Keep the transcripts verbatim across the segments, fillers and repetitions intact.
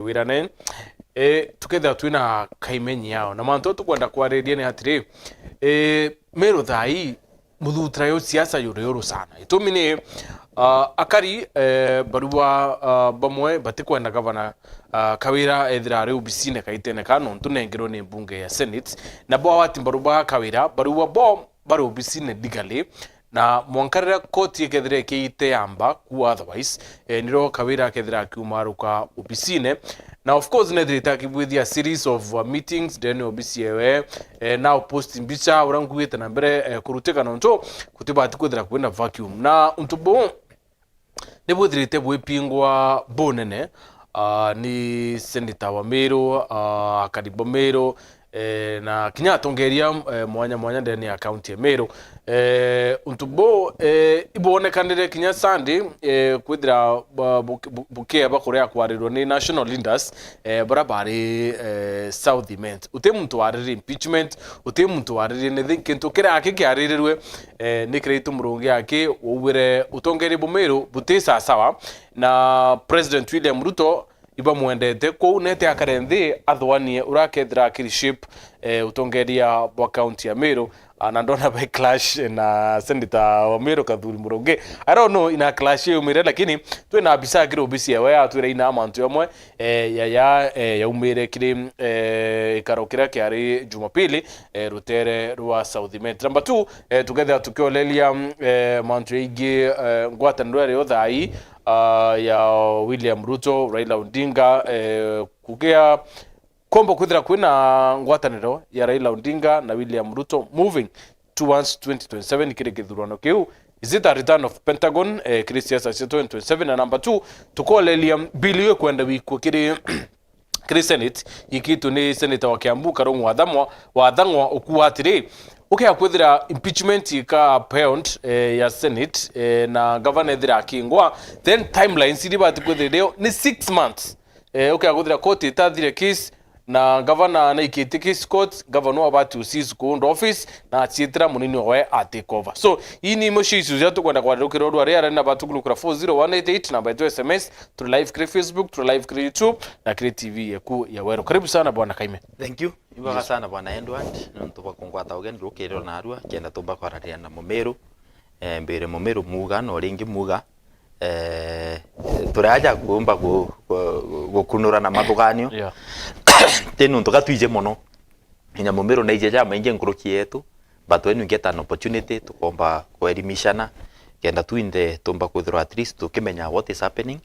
wirane, e, tukethira twina kaimenyi yao. Na mantu tukwenda kwariria ni atiri, e, Meru thaa ii, muthutira yo siasa yuri yuru sana. Itumi ni, ah, akari, e, barua, ah, bamwe batikwenda gavana, ah, Kawira ethira ari obisine kaitene ka nontu nengerwe ni mbunge ya Senate. Na bo awati barua ba Kawira, barua bo bari obisine legally, na mwanka riria koti ikethira ikiite yamba ku otherwise, eh, nirio Kawira akethira akiumaruka obisine. Na of course nethirite akibwithia series of, uh, meetings ndene obisi yewe, eh, now post mbicha uria nkuite na mbere, eh, kurutika nontu gutibati kwithira kwina vacuum. Na untu buu nibwithirite bwipingwa bunene, ah, ni seneta wa Meru, ah, akari ba Meru, eh, na kinya atongeria, eh, mwanya mwanya ndene ya kaunti ya Meru. Eh, untu buu, eh, ibwonekanire kinya Sunday, eh, kwithira ba-, bu-, bu-, bukieba kuria kwarirwa ni national leaders, eh, baria bari, eh, South Imenti. Uti muntu wariririe impeachment, uti muntu wariririe anything, kintu kiria aki kiaririrwe, eh, ni Kiraitu Murungi aki waugire utongeria bwa Meru buti sawasawa, na President William Ruto ibamwendete, kwou nete akare nthi athwanie uria akethira akiri shape, eh, utongeria bwa kaunti ya Meru. Ah, na ndona bai clash na seneta wa Meru Kathuri Murungi. I don't know ina clash yumire, lakini twina abisa akiri obisi yawe atwira ina mantu yamwe, eh, ya, ya, eh, yaumire kiri, eh, ikaro kiria kiari Jumapili, eh, rutere rwa South Imenti. Number two, eh, tukethira tukioleria, mm, eh, mantu yaingi, eh, ngwataniro yario thaa ii, ah, ya William Ruto, Raila Odinga, eh, kugia kombo kwithira kwina ngwataniro ya Raila Odinga na William Ruto moving towards twenty twenty-seven kiri githurano kiu. Is it a return of Pentagon, eh, kiri siasa cia twenty twenty-seven? Na number two, tukoleria bill iu ikwenda wikwe kiri, kiri Senate, ikitwe ni seneta wa Kiambu, Karungu Wathang'wa, Wathang'wa ukua atiri, ukea kwithira impeachment ika upheld, eh, ya Senate, eh, na gavana ethira akingwa, then timelines iria ibati kwithira irio ni six months. Eh, ukea kwithira court itathire case, na gavana naikitie case court, gavana no abati ucease kuunda office, na aciitira munini wawe a take over. So, ii ni imwe cia issues iria tukwenda kwarerukira urua ria arena batukulukura four zero one eight eight, namba yetu S M S, turi live kiri Facebook, turi live kiri YouTube, na kiri T V yeku ya Weru. Karibu sana, Bwana Kaime. Thank you. Ibwega sana, Bwana Edward, nontu bwa kungwata ugeni rukiriro narua, kenda tumba kwararia na Mumiru. Eh, mbire Mumiru muga, no ringi muga, eh, turi aja kuumba gu-, gu-, gukunura na mathuganio. Yeah. Ti nuntu gatwiji mono. Inya Mumiru naiji jamaingi nkuruki yetu, but when we get an opportunity, tukomba kwerimishana, kenda twinthe tumba kwithirwa at least tukimenya what is happening,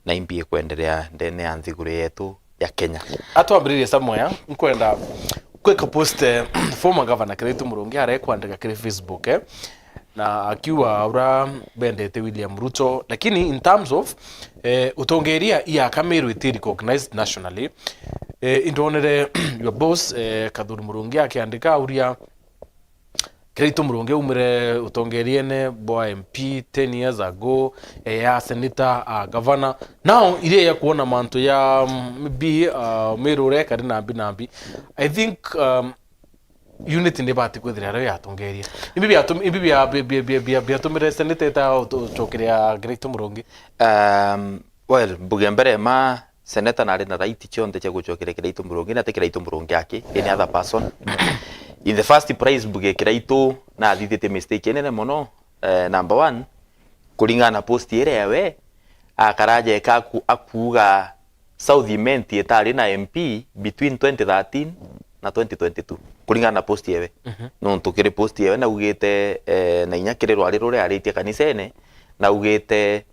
na imbi ikwenderea ndene ya nthiguru yetu ya Kenya. Atwambiririe somewhere, nkwenda kwika post, eh, former governor Kiraitu Murungi arekwandika kiri Facebook, eh, na akiuga uria bendete William Ruto, lakini in terms of, eh, utongeria iaka Meru iti recognized nationally, eh, indonere your boss, eh, Kathuri Murungi akiandika auria Kiraitu Murungi aumire utongeriene bwa M P ten years ago, eh, ya senator, a governor. Now, iria ya kuona mantu ya, mm, maybe, uh, Meru urekari nambi nambi. I think, um, unity ni bati kwithira rio yatongeria. Imbi biatum-, imbi bia, bia, bia, bia, bia, biatumire senator eta utu-, ucokeria Kiraitu Murungi? Um, well, mbuge mbere ma Seneta nari na right cionthe cia gucokeria Kiraitu Murungi, na ti Kiraitu Murungi aki, any other person. In the first place, mbuge Kiraitu nathithitie mistake inene mono. Eh, number one, kuringana na post iria yawe, akaraja eka aku-, akuuga South Imenti itari na M P between twenty thirteen na twenty twenty-two. Kuringana na post yawe. Mhm. Nontu kiri post yawe naugite, eh, na inya kiri rwari ruria aritie kanisene, naugite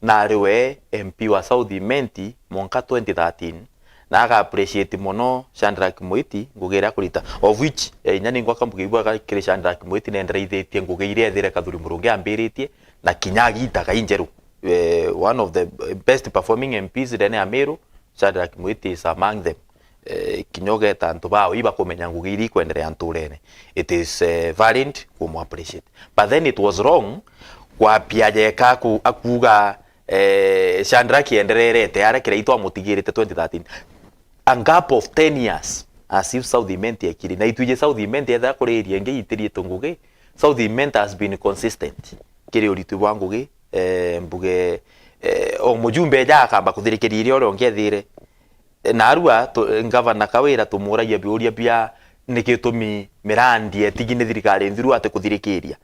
nari we M P wa South Imenti mwanka twenty thirteen, na aga appreciate mono Shadrack Mwiti ngugi iria akurita, of which, eh, inya ningwa kambuge ibwaga kiri Shadrack Mwiti nendereithitie ngugi iria ethire Kathuri Murungi ambiritie, na kinya agitaga injeru. Eh, one of the best performing M Ps ndene ya Meru, Shadrack Mwiti is among them. Eh, kinya ugeta antu bao ibakumenya ngugi iria ikwenderea nturene. It is, eh, valid kumu appreciate. But then it was wrong kwambia jeka aku-, akuuga, eh, Shadrack endererete aria Kiraitu amutigirite twenty thirteen. A gap of ten years as if South Imenti ekiri. Na itwiji South Imenti etha kuri area ingi itirietwe ngugi. South Imenti has been consistent kiri uritu bwa ngugi, eh, mbuge, eh, o mujumbe eja akamba kuthirikiria iria uria ungi ethire. Narua tu-, ngavana Kawira tumuuragia biuria bia ni gitumi mirandi etigi ni thirikari nthiru ati kuthirikiria.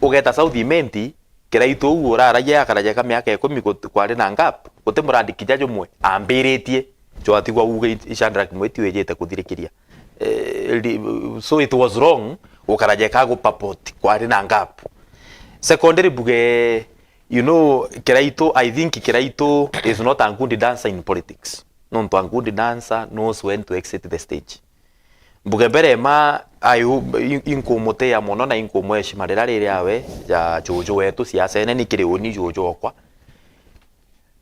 Ugeta South Imenti, Kiraitu uu uraragia akaraja ka miaka ikumi gut-, kwari na gap, guti murandi kinya jumwe ambiritie, jwatigwa uuge i-, i Shadrack Mwiti wijite kuthirikiria. Eh, ri-, so it was wrong, gukaraja ka gu purport kwari na gap. Secondly, mbuge, you know, Kiraitu, I think Kiraitu is not a good dancer in politics. Nontu a good dancer knows when to exit the stage. Mbuge mbere ma, ayu, in-, inkumutia mono na inkumweshima rira riri awe ja juju wetu siasene ni kiri uni juju okwa.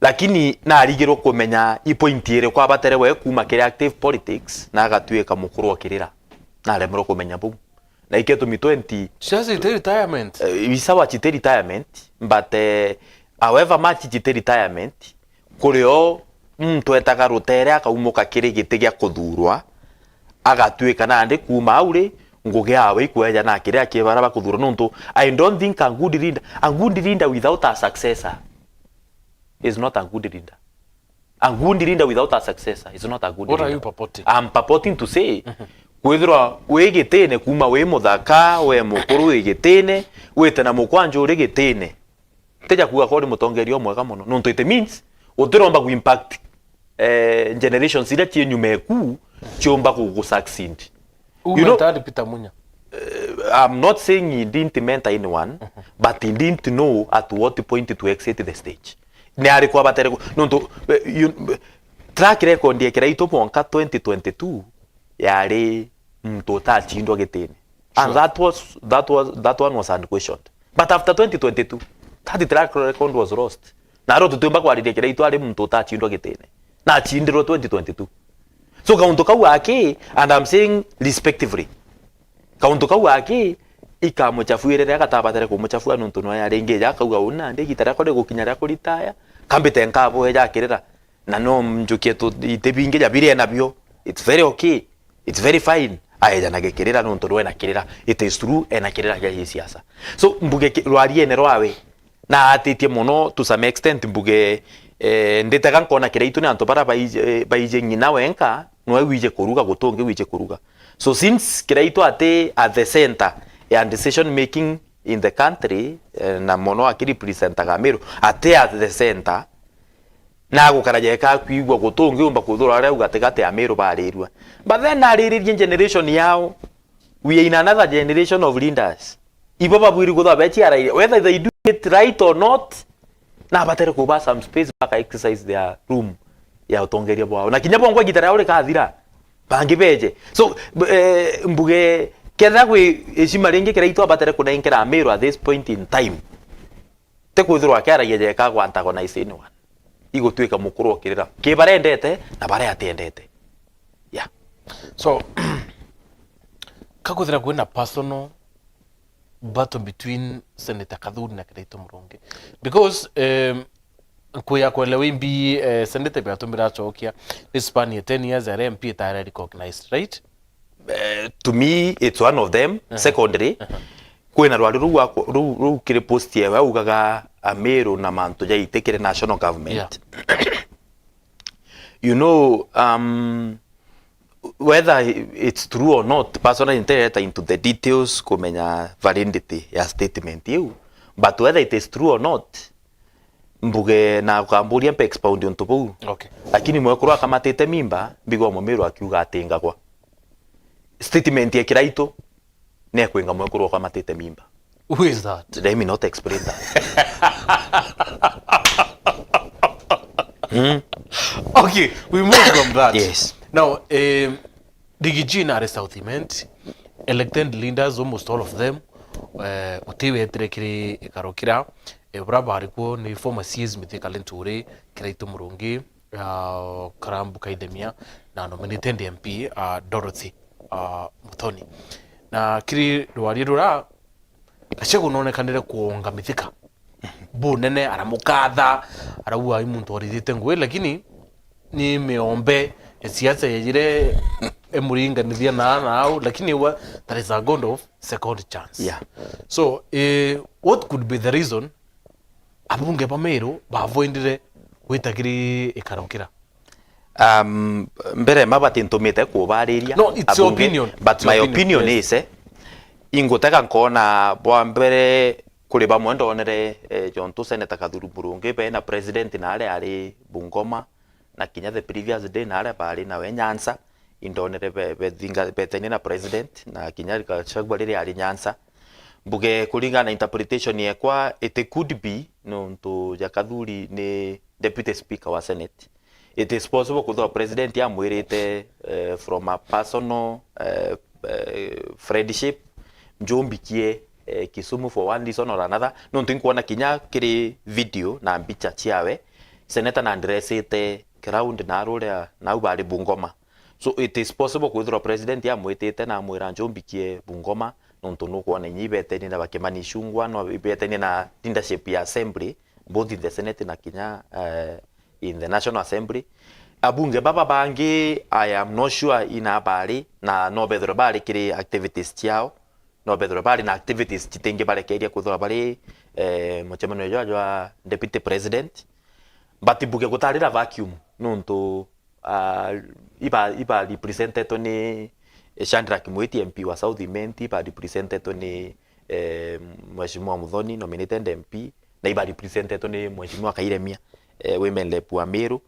Lakini narigirwe kumenya i point iriku abatere we kuuma kiri active politics na agatuika mukuru okirira. Naremerwe kumenya buu. Na iketumi twenty, Siasa iti retirement. Eh, i sawa chite retirement, but, eh, however much chite retirement, kuri o muntu etaga rutere akaumuka kiri giti gia kuthurwa, agatuika nandi kuuma au ri, ngugi yawe ikweja na kiria ki bara bakuthurwa. Nontu, I don't think a good leader, a good leader without a successor is not a good leader. A good leader without a successor is not a good What are leader. You purporting? I'm purporting to say, kwithirwa wi gitine kuuma wi muthaka, we mukuru wi gitine, wite na mukwanju uri gitine, tija kuuga ko uri mutongeria umwega mono, nontu it means utiromba ku impact, eh, generations iria cii nyuma eku ciumba ku, ku succeed. Who You know, mentored Peter Munya? I'm not saying he didn't mentor anyone, but he didn't know at what point to exit the stage. Ni ari kwa batere ku-, nontu, eh, you, track record ya Kiraitu mwaka twenty twenty-two yari muntu utachindwa gitine. And Sure. that was, that was, that one was unquestioned. But after twenty twenty-two, that track record was lost. Na aro tutiumba kwariria Kiraitu ari muntu utachindwa gitine. Na achindirwe twenty twenty-two. So kauntu kau aki, and I'm saying respectively, kauntu kau aki, ikamuchafuire riria gatabatire kumuchafua nontu nwe yari ingi ja akauga uu nandi igita riakwa rigukinya ria kuritaya, kambite nkabwe ja kirira. Na no njukie tu-, iti bingi ja biria enabio. It's very okay. It's very fine. Aeja na gikirira nontu nwe na kirira. It is true, ena kirira gia gisiasa. So, mbuge ki-, rwariene rwawe, na atitie mono to some extent mbuge, eh, nditega nkona Kiraitu ni antu bara baije, eh, baije ng'ina wenka, nwe wije kuruga, gutungi wije kuruga. So since Kiraitu ati at the center ya decision making in the country, eh, na mono akirepresentaga Meru, ati at the center, na agukara jeka akwigua gutungi umba kuthura aria au gatigati ya Meru barirua. But then ariririe generation yao, we are in another generation of leaders. Ibo babwiri kuthwa bechia rairi, whether they do it right or not, na batere kuba some space baka exercise their room ya utongeria bwao. Na kinya bongwa igita riao rikathira, bangi beje. So, b-, eh, mbuge, kethira kwi heshima ringi Kiraitu abatere kunenkera Meru at this point in time, ti kwithirwa akiaragia jeka gwa antagonize anyone. Igutwika mukuru okirira ki barendete na baria atiendete. Yeah. So, kakwithira kwina personal battle between Senator Kathuri na Kiraitu Murungi. Because, um, kuya kwelewa imbi, eh, Senator biatumira acokia, ni span ya ten years aria M P itare recognized, right? Eh, to me, it's one of them. Aha. Secondly, aha, kwina rwari ruu akwa-, ruu, ruu kiri post yewe augaga Amiru na mantu jaiti kiri national government. Yeah. You know, um, whether it's true or not, personally, ntireta into the details kumenya validity ya statement iu, but whether it is true or not, mbuge na ukamburia mpe expound untu buu. Okay. Lakini mwekuru akamatite mimba, mbigwa Mumiru akiuga atingagwa. Statement ya Kiraitu, nekwinga mwekuru akamatite mimba. Who is that? Let me not explain that. Hmm? Okay, we move from that. Yes. Now, um, Rigiji na ari South Imenti, elected leaders, almost all of them, eh, uti wetire kiri ikaro kira, eh, bura bari kuo ni former C As Mithika Linturi, Kiraitu Murungi, ah, Karambu Kaithemia, na nominated M P, ah, Dorothy, ah, Muthoni. Na kiri rwari rura, Gachagua nonekanire kuonga Mithika bunene, aramukatha, arauga ai muntu orithite ngui, lakini ni miombe ya siasa yejire emuringanithia na, na au, lakini wa, that is a god of second chance. Yeah. So, eh, what could be the reason abunge ba Meru bavoindire gwita kiri ikaro kira? Um, mbere ma batintumite kubariria. No, it's your abunge, opinion. But it's your my opinion, opinion, yes, is, eh, ingutega nkona bwa mbere kuri bamwe ndonere, eh, jontu Senator Kathuri Murungi be na president na aria ari Bungoma, na kinya the previous day na aria bari nawe Nyanza, indonere be-, bethinga-, betenie na president, na kinya Gachagua riria ari Nyanza. Mbuge kuringana na interpretation yekwa, it could be nontu ja Kathuri ni deputy speaker wa Senate. It is possible kwithirwa president amwirite, eh, from a personal, eh, eh, friendship, njumbikie, eh, Kisumu for one reason or another. Nontu inkwona kinya kiri video na mbicha ciawe, senator na ndresite ground na aruria nau bari Bungoma. So it is possible kwithirwa president amwitite na amwira njumbikie Bungoma, nontu nukwona inya ibetenie na ba Kimani Ichung'wah, no ibetenie na leadership ya assembly, both in the Senate na kinya, eh, in the National Assembly. Abunge baba bangi, I am not sure ina bari, na no bethirwe bari kiri activities ciao, no bethirwe bari na activities citingi barekeria kwithirwa bari, eh, mucemanio jwa, jwa deputy president. But mbuge gutari na vacuum, nontu, ah, iba, iba representetwe ni Shadrack Mwiti, M P wa South Imenti, iba representetwe ni, eh, Mheshimiwa Muthoni, nominated M P, na iba representetwe ni Mheshimiwa Kairemia, eh, women rep wa Meru.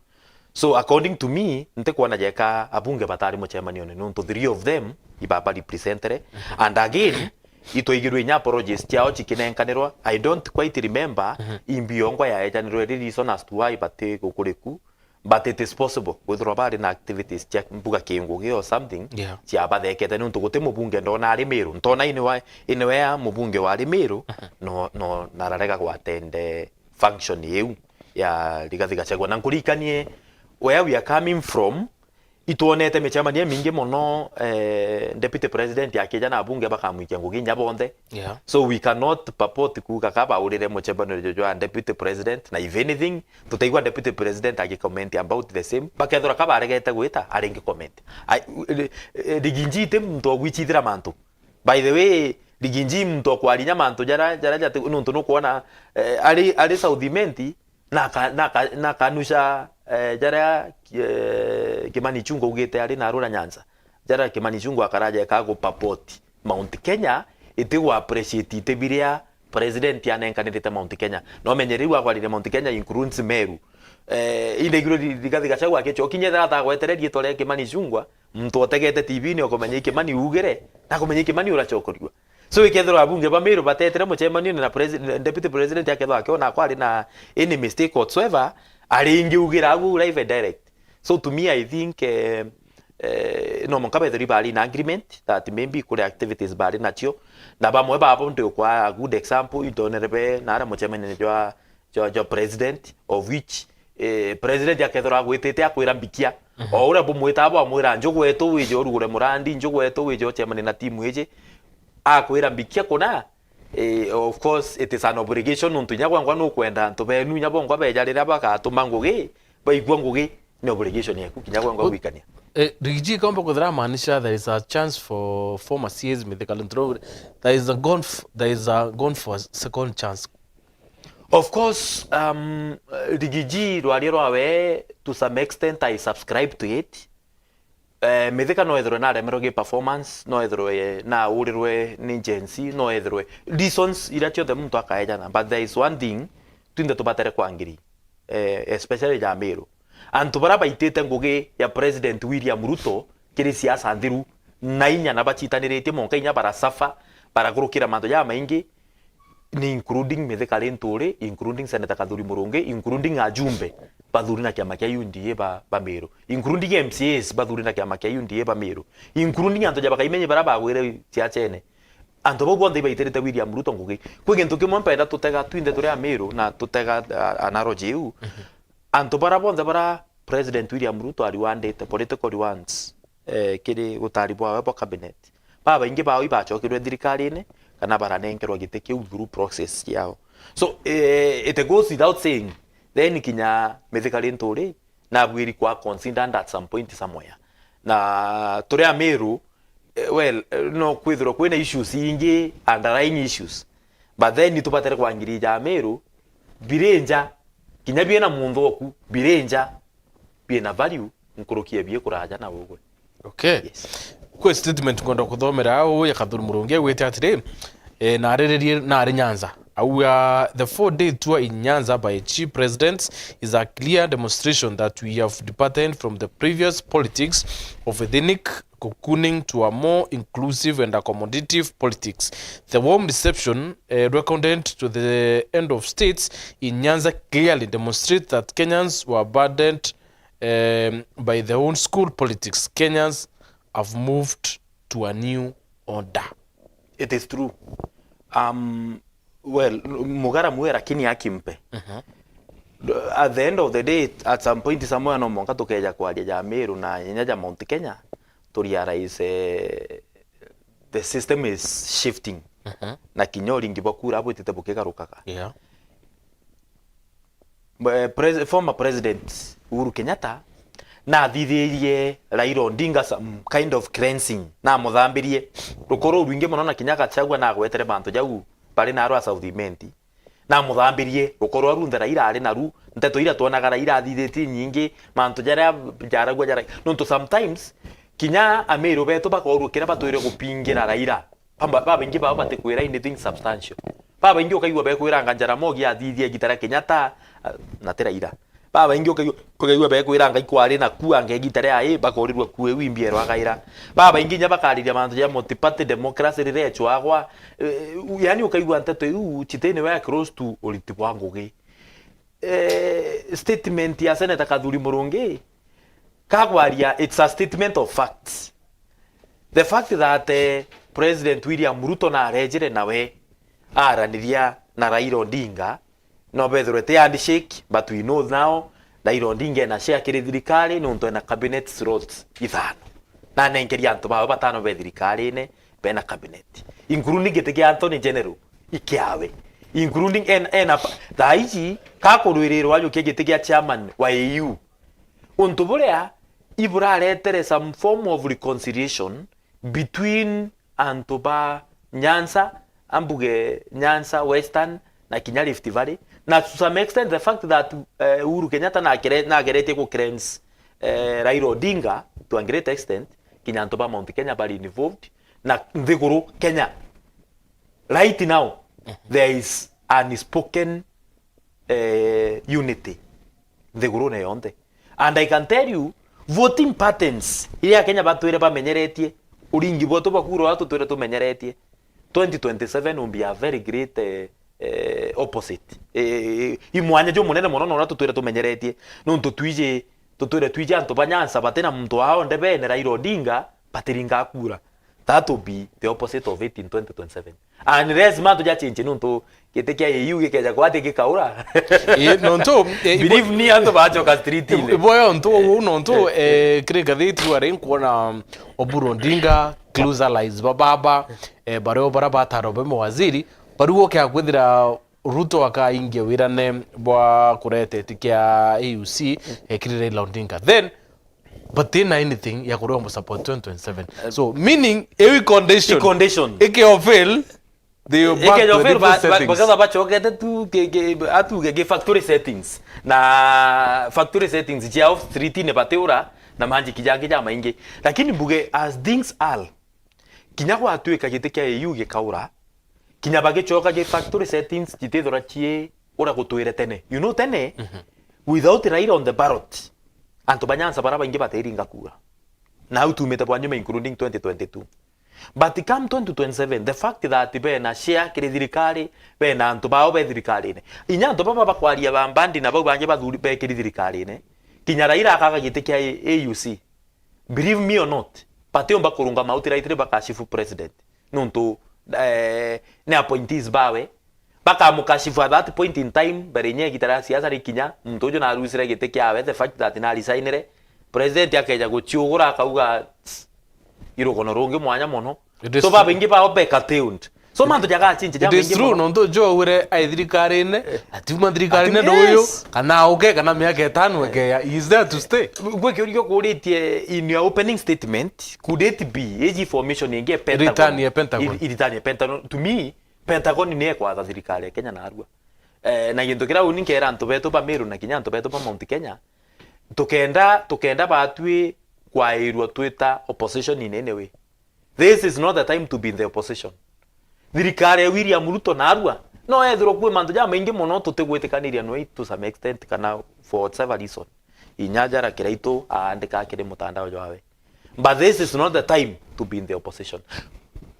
So according to me, ntikwona jeka abunge batari mucemanione, nontu three of them ibaba representere. Mhm. And again, itwaigirwe inya apologies ciao cikinenkanirwa. I don't quite remember, mhm, imbi yongwa yaejanirwe ri reason as to why bati gukuriku, but it is possible kwithirwa bari na activities cia mbuga kingugi or something, yeah, ciabathekete, nontu guti mubunge ndona ari Meru. Ntona iniwe, iniwe ya mubunge wari Meru, mhm, no, no nararega gwatende function iu ya Rigathi Gachagua. Na nkuririkanie where we are coming from, itwonete micemanio imingi mono, eh, deputy president akija na abunge bakamwikia ngugi inya bonthe. Yeah. So we cannot purport kuuga ka baurire mucemanio jwa deputy president, na if anything, tutaigua deputy president agicomment about the same. Bakethirwa ka baregete gwita, aringi comment. Ai, eh, eh, Rigiji ti muntu ogwichithira mantu. By the way, Rigiji muntu okwarinya mantu jara, jara jati, nontu nukwona, eh, ari, ari South Imenti, naka-, naka-, nakanusha, eh, jaria, eh, Kimani Ichung'wah augite ari na arura Nyanza. Jaria Kimani Ichung'wah akaraja eka gu purport Mount Kenya, iti gu appreciate iti biria president anenkanirite Mount Kenya. No menye riu akwarire Mount Kenya includes Meru. Eh, inde iguru ri-, Rigathi Gachagua akichokinya ethira atagwetere riitwa ria Kimani Ichung'wah, muntu otegete T V-ini okumenya i Kimani ugire, na kumenya i Kimani urachokorua. So, ikethirwa abunge ba Meru batetire mucemanione na presi-, deputy president akethirwa akiona akwari na any mistake whatsoever, aringi ugira agu live and direct. So, to me, I think, eh, eh, no mwanka bethirwa bari na agreement that maybe kuri activities bari nacio, na bamwe babo ndi kwa a good example, indonere be na aria mucemanione jwa, jwa, jwa president, of which, eh, president akethirwa agwitite akwira mbikia. Mhm. O uria bumwitaga bwamwira, "Njugu etu wije urugure murandi, njugu etu wije ucemanie na timu iji," akwira mbikia kuna, eh, of course, it is an obligation, nontu inya gwangwa nukwenda antu benu inya bongwa beja riria bagatuma ngugi, baigua ngugi, ni obligation yeku kinya gwangwa gwikania. Eh, Rigiji, kaumba kwithira amaanisha there is a chance for former C As Mithika Linturi, there is a gone f-, there is a gone for a second chance. Of course, um, Rigiji rwaria rwawe, to some extent, I subscribe to it. Eh, Mithika no ethirwe naremerwe gi performance, no ethirwe naurirwe ni Gen Z, no ethirwe reasons iria cionthe muntu akaejana, but there is one thing twinthe tubatere kwangiri, eh, especially ja Meru. Antu baria baitite ngugi ya President William Ruto kiri siasa nthiru na inya na bacitaniritie monka inya bara suffer, barakurukira mantu jamaingi, ni including Mithika Linturi, including Senator Kathuri Murungi, including ajumbe bathuri na kiama kia U D A ba, ba Meru, including M C As bathuri na kiama kia U D A ba Meru, including antu ja bakaimenye bara bagwire siasene. Antu bau bonthe ibaitirite William Ruto ngugi. Kwi gintu kimwe mpenda tutega twinthe turi a Meru na tutega, a-, analogy iu. Mhm. Antu bara bonthe bara President William Ruto ariwandite political rewards, eh, kiri gutari bwawe bwa cabinet. Babaingi bao ibachokirwe thirikarine kana baranenkerwa giti kiu through process ciao. So, eh, it goes without saying, then kinya Mithika Linturi nabwiri kwa considered at some point somewhere. Na turi a Meru, eh, well, eh, no kwithirwa kwina issues ingi, underlying issues. But then tubatere kwangirija a Meru, biri nja, kinya bina muntu oku, biri nja, bina value, nkuruki e bii kuraja na ugwe. Okay. Yes. Kwi statement ngwenda kuthomera au ya Kathuri Murungi, augite atiri, eh, nariririe nari Nyanza. Auga, "The four-day tour in Nyanza by Chi presidents is a clear demonstration that we have departed from the previous politics of ethnic cocooning to a more inclusive and accommodative politics. The warm reception, eh, recorded to the head of states in Nyanza clearly demonstrates that Kenyans were burdened, um, by their own school politics. Kenyans have moved to a new order." It is true. Um, well, Mugara mwe lakini akimpe. At the end of the day, at some point somewhere, no mwanka tukeja kwaria ja Meru na inya ja Mount Kenya, tu realize, eh, the system is shifting. Na kinya uringi bwa kura bwitite bukigarukaga. Yeah. Eh, pres-, former president Uhuru Kenyatta nathithirie Raila Odinga some kind of cleansing, namuthambirie rukoro rwingi mono, na kinya Gachagua nagwetere bantu jau bari narwa South Imenti, namuthambirie rukoro runthe Raila ari naru, nteto iria twonaga Raila athithitie nyingi, mantu jaria jaragua jara, nontu sometimes kinya Ameru betu bakorwo kiria batwire gupingira Raila. Bamba-, babaingi bao batikwira anything substantial. Babaingi ukaigua bekwiranga Jaramogi athithia igita ria Kenyatta, ah, na ti Raila. Babaingi ukaigua, ukaigua bekwiranga ikwari na kuanga igita ria ai, bakorirua kuu iu imbi erwa gaira. Babaingi inya bakariria mantu ja multi-party democracy riria echwagwa. Eh, yani ukaigua nteto iu citini we close to uriti bwa ngugi. Eh, statement ya Senator Kathuri Murungi, kagwaria, it's a statement of facts. The fact that, eh, President William Ruto narejire nawe araniria na Raila Odinga, no bethirwe ti handshake, but we know now Raila Odinga ena share kiri thirikari, nontu ena cabinet slots ithano. Na anenkeria antu bawe batano be thirikarine, bena cabinet. Including giti kia Attorney General, ikiawe. Including en-, ena pa-, thaa iji, kakurwirirwa ajukia giti kia chairman wa A U. Untu buria iburaretere some form of reconciliation between antu ba Nyanza, ambuge Nyanza Western na kinya Rift Valley, na to some extent the fact that, eh, Uhuru Kenyatta nakere-, nageretie ku cleanse, eh, Raila Odinga to a great extent, kinya antu ba Mount Kenya bari involved, na nthiguru Kenya right now there is unspoken, eh, unity nthigurune yonthe. And I can tell you, voting patterns iria Akenya batwire bamenyeretie, uringi bwetu bwa kura uria tutwire tumenyeretie, twenty twenty-seven will be a very great, eh, eh, opposite. Eh, eh, i mwanya jumunene mono na uria tutwire tumenyeretie, nontu twiji, tutwire twiji antu ba Nyanza batina muntu wao ndebene Raila Odinga, batiringa kura. That will be the opposite of it in twenty twenty-seven. Unless mantu ja change, nontu giti kia A U gikeja kwati gikaura. Ii, nontu, eh, believe me, antu bachoka street-ini. Iboya nontu uu, nontu, eh, kiri ngathiti wari nkuona, um, Oburu Odinga, close allies ba baba, eh, bario bara bataro be mawaziri, bariu ukea kwithira Ruto akaingia wirane bwa kureta iti kia A U C, eh, kiri Raila Odinga. Then, but tina anything ya kuria mu support twenty twenty-seven. So, meaning, ewi condition. I condition. Ike fail, they are back to the default settings. Baketha bachokete tu, ke, ke, atuge ke factory settings. Na factory settings cia off street-ini batiura, na manjiki jangi jamaingi. Lakini mbuge, as things are, kinya gwatuika giti kia A U gikaura, kinya bagicoka gi factory settings jitithira cii uria gutwire tene. You know tene, without Raila on the ballot, antu ba Nyanza bara baingi batiringa kura. Na au tumite bwa nyuma, including twenty twenty-two. But come twenty twenty-seven, the fact that bena share kiri thirikari, bena antu bao be thirikarine. Inya antu baba bakwaria ba Mbadi na bau bangi bathuri be kiri thirikarine, kinya Raila akaga giti kia A U C. Believe me or not, batiumba kurungama outrightly bakashifu president. Nontu, eh, ni appointees bawe. Bakamukashifu at that point in time, mbere inya igita ria siasa rikinya, muntu uju narusire giti kiawe, the fact that naresignire, president akeja guciugura akauga, "Tss, irugono rungi mwanya mono." It is true. So babaingi bao be curtailed. So mantu jagachinja jamaingi mono. It is true, nontu Joe augire ai thirikarine, atiuma thirikarine ndu uyu, kana auke, kana miaka itano ekeya, he is there to stay. Gwe kiuria ukuritie in your opening statement, could it be iji formation ingi ya Pentagon? Return ya Pentagon. I-, i-, return ya Pentagon. To me, Pentagon ni ekwatha thirikari ya Kenya narua. Eh, na gintu kiria uni nkera antu betu ba Meru na kinya antu betu ba Mount Kenya, Tukenda, tukenda batwi kwairwa twita opposition in any way. This is not the time to be in the opposition. Thirikari ya William Ruto narua, no ethirwa kwi mantu jamaingi mono tutigwitikaniria noi to some extent kana for whatever reason. Inya Jara Kiraitu aandika kiri mutandao jwawe. But this is not the time to be in the opposition.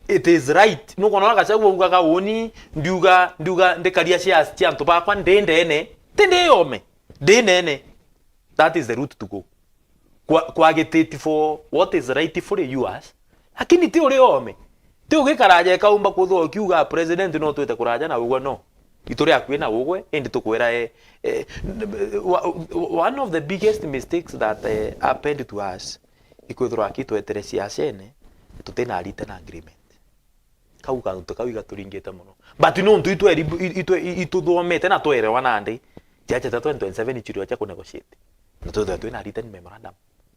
It is right. Nukwona ura Gachagua augaga uni, ndiuga, ndiuga ndikaria shares cia antu bakwa ndi ndene. Ti ndi yome. Ndi nene. That is the route to go. Kwa, kwagititi for what is rightfully yours. Lakini ti uri ome. Ti ugikaraja ikaumba kuthwa ukiuga president no twite kuraja na ugwe no. Itu riaku ina ugwe, indi tukwira, eh, eh, wa-, one of the biggest mistakes that, eh, happened to us, ikwithirwa aki twetere siasene, tutina written agreement. Kau kantu kau igaturingite mono. But nontu itweri-, itwe-, i-, ituthomete na twerewa nandi, ciacha cia twenty twenty-seven ichirio cia kunegotiate. Na twithwe twina written memorandum.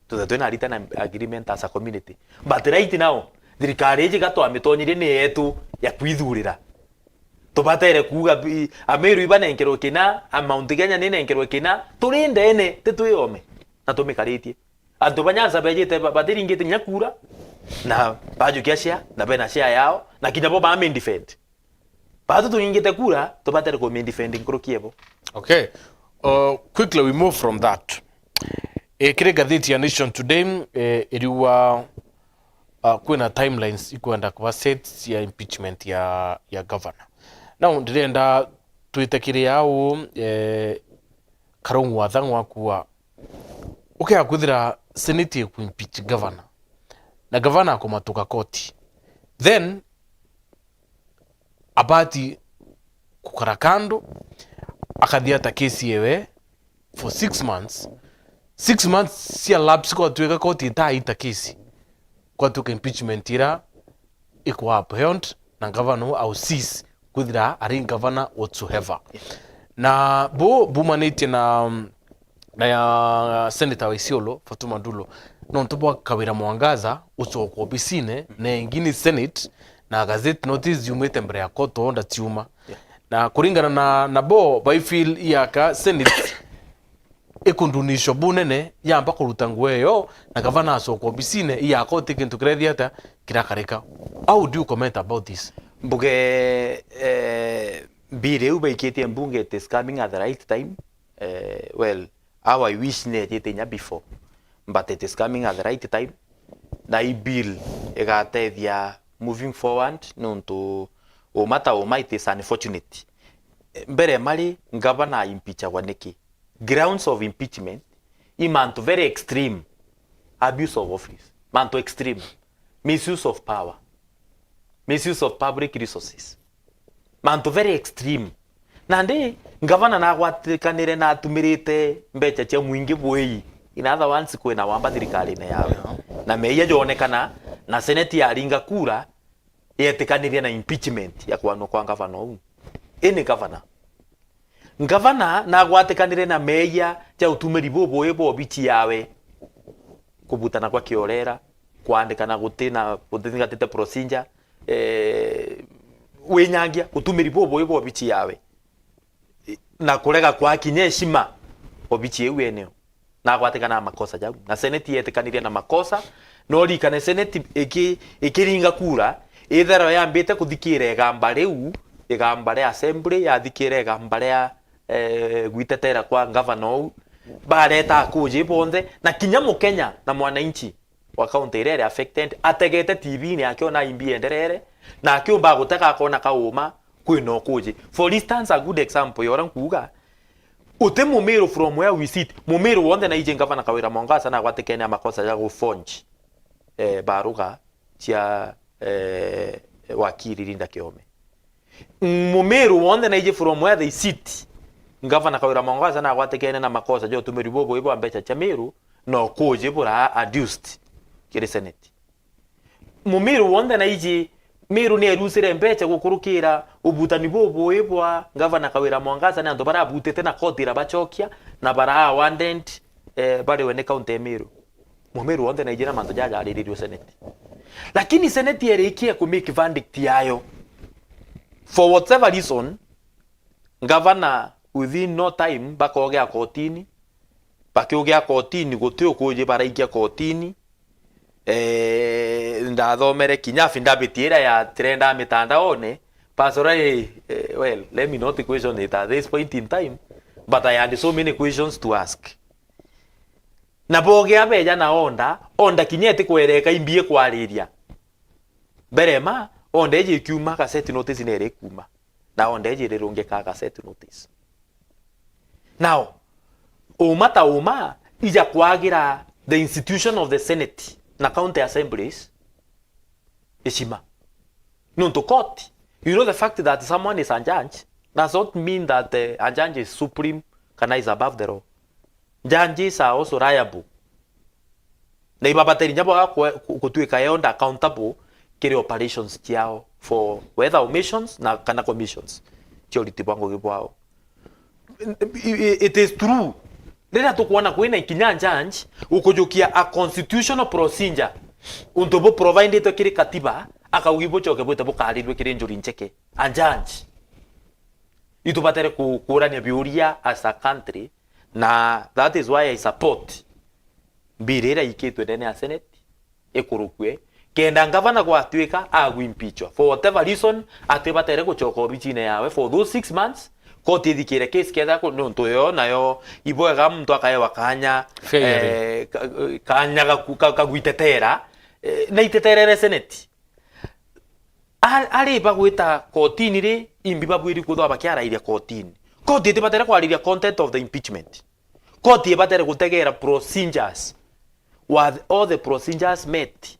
Twithwe twina written agreement as a community. But right now, thirikari iji gatwamitonyirie ni yetu ya kwithurira. Tubatere kuuga bi-, Ameru ibanenkerwe kina, a Mount Kenya ninenkerwe kina, turi ndene, ti twi ome, na tumikaritie. Antu ba Nyanza bejite ba-, batiringite kinya kura, na bajukia share, na bena share yao, na kinya bo ba main defend. Batu turingite kura, tubatere ku main defend nkuruki ebo. Okay. Uh, quickly we move from that. Eh, kiri ngathiti ya Nation Today, eh, iriuga, uh, kwina timelines ikwenda kuba set cia impeachment ya, ya governor. Now, ndirenda twite kiri au, eh, Karungu wa Thang'wa kuwa, ukea kwithira Senate iku impeach governor, na governor akumatuka koti, then abati kukara kando, akathia ta kesi yewe for six months. Six months cia lapse kwatuika koti itaita kesi, kwatuika impeachment ira ikwa upheld na governor au cease kwithira ari governor whatsoever. Na bu bumanitie na, na ya Senator wa Isiolo, Fatuma Ndulu, nontu bwa Kawira Mwangaza ucokwa obisine, na ingi ni Senate, na gazette notice yumite mbere ya court order ciuma. Yeah. Na kuringana na, na bo, by feel yaka Senate ikundunisho bunene yamba kuruta nguo iyo, na gavana acoka obisine, iyakoti kintu kirethia ata kirakarika. How do you comment about this? Mbuge, eh, bill iu baikitie mbunge, it is coming at the right time. Eh, well, how I wish nejite inya before, but it is coming at the right time. Na i bill igatethia moving forward, nontu uma ta uma, it is unfortunate. Mbere mari, ngavana impeachagwa niki? Grounds of impeachment i mantu very extreme. Abuse of office, mantu extreme. Misuse of power, misuse of public resources, mantu very extreme. Nandi ngavana nagwatikanire na atumirite mbecha cia mwingi bwei. In other words, kwina wamba thirikarine yawe. Yeah. Na meia jonekana, na Senate yaringa kura, yetikaniria na impeachment ya kwanwa kwa ngavana uu. Ini ngavana. Ngavana nagwatikanire na meia ja utumiri bubui bwa obichi yawe, kubutana kwa kiorera, kwandikana gutina, gutithingatite procedure, eh, winyangia, utumiri bubui bwa obichi yawe, na kurega kwa kinya heshima obichi iu eneo. Nagwatikana na makosa jau. Na Senate yetikanirie na makosa. No ririkane Senate iki-, ikiringa kura, ithero yambite kuthikira igamba riu, igamba ria assembly, yathikira igamba ria, eh, gwitetera kwa ngavana uu. Bareta akuji bonthe, na kinya Mukenya na mwananchi wa county iria iri affected, ategete T V-ini akiona imbi enderere, na akiumba gutega akona kauma kwina ukuji. For instance, a good example ya uria nkuuga, uti Mumiru from where we sit, Mumiru wonthe naiji ngavana Kawira Mwangaza nagwatikene na makosa ja guforge, eh, baruga cia, eh, wakiri Linda Kiome. Mumiru wonthe naiji from where they sit, ngavana Kawira Mwangaza nagwatikene na makosa ja utumiri bubui bwa mbecha cia Miru, na ukuji bura adduced kiri Senate. Mumiru wonthe naiji, Miru ni erusire mbecha gukurukira ubutani bubui bwa ngavana Kawira Mwangaza, ni antu barabutite na koti irabachokia, na bara awarded, eh, bariwe ni county ya Miru. Mumiru wonthe naiji na mantu jaja ariririo Senate. Lakini Senate yerikia ku make verdict yayo. For whatever reason, ngavana within no time bakogea kotini, Bakiugia kotini, guti ukuji baraikia kotini. Eh, ndathomere kinya affidavit ira ya trenda mitandaone, personally, eh, well, let me not question it at this point in time, but I had so many questions to ask. Na bogia beja na order, order kinya itikwereka imbi ikwariria. Mbere ma, order iji ikiuma, gazette notice nere ikuma. Na order iji irirungika gazette notice. Now, uma ta uma, ija kwagira the institution of the Senate na county assemblies, heshima. Nontu court, you know, the fact that someone is a judge does not mean that, eh, a judge is supreme kana is above the law. Judges are also liable. Na ibabateri nya boga kwe-, ku-, gutuika held accountable kiri operations ciao for whether omissions na kana commissions cia uriti bwa ngugi bwao. I-, i-, it is true. Riria tukwona kwina kinya judge ukujukia a constitutional procedure, untu bu providetwe kiri katiba, akauga ibucoke bwite bukarirue kiri njuri ncheke. A judge. Itubatere ku-, kuurania biuria as a country, na that is why I support bill iria ikitwe ndene ya Senate ikurukue, kenda ngavana gwatuika agwimpichwa for whatever reason, atibatere gucoka obicine yawe for those six months, koti ithikire case ketha ku-, nontu yo nayo ibwega muntu akaewa kanya, Fairly. eh, ka-, kanya gaku-, ka-, kagwitetera, eh, na iteterere Senate. A-, ari bagwita kotini ri, imbi babwiri kwithwa bakiarairia kotini. Koti itibatere kwariria content of the impeachment. Koti ibatere gutegera procedures. Were all the procedures met?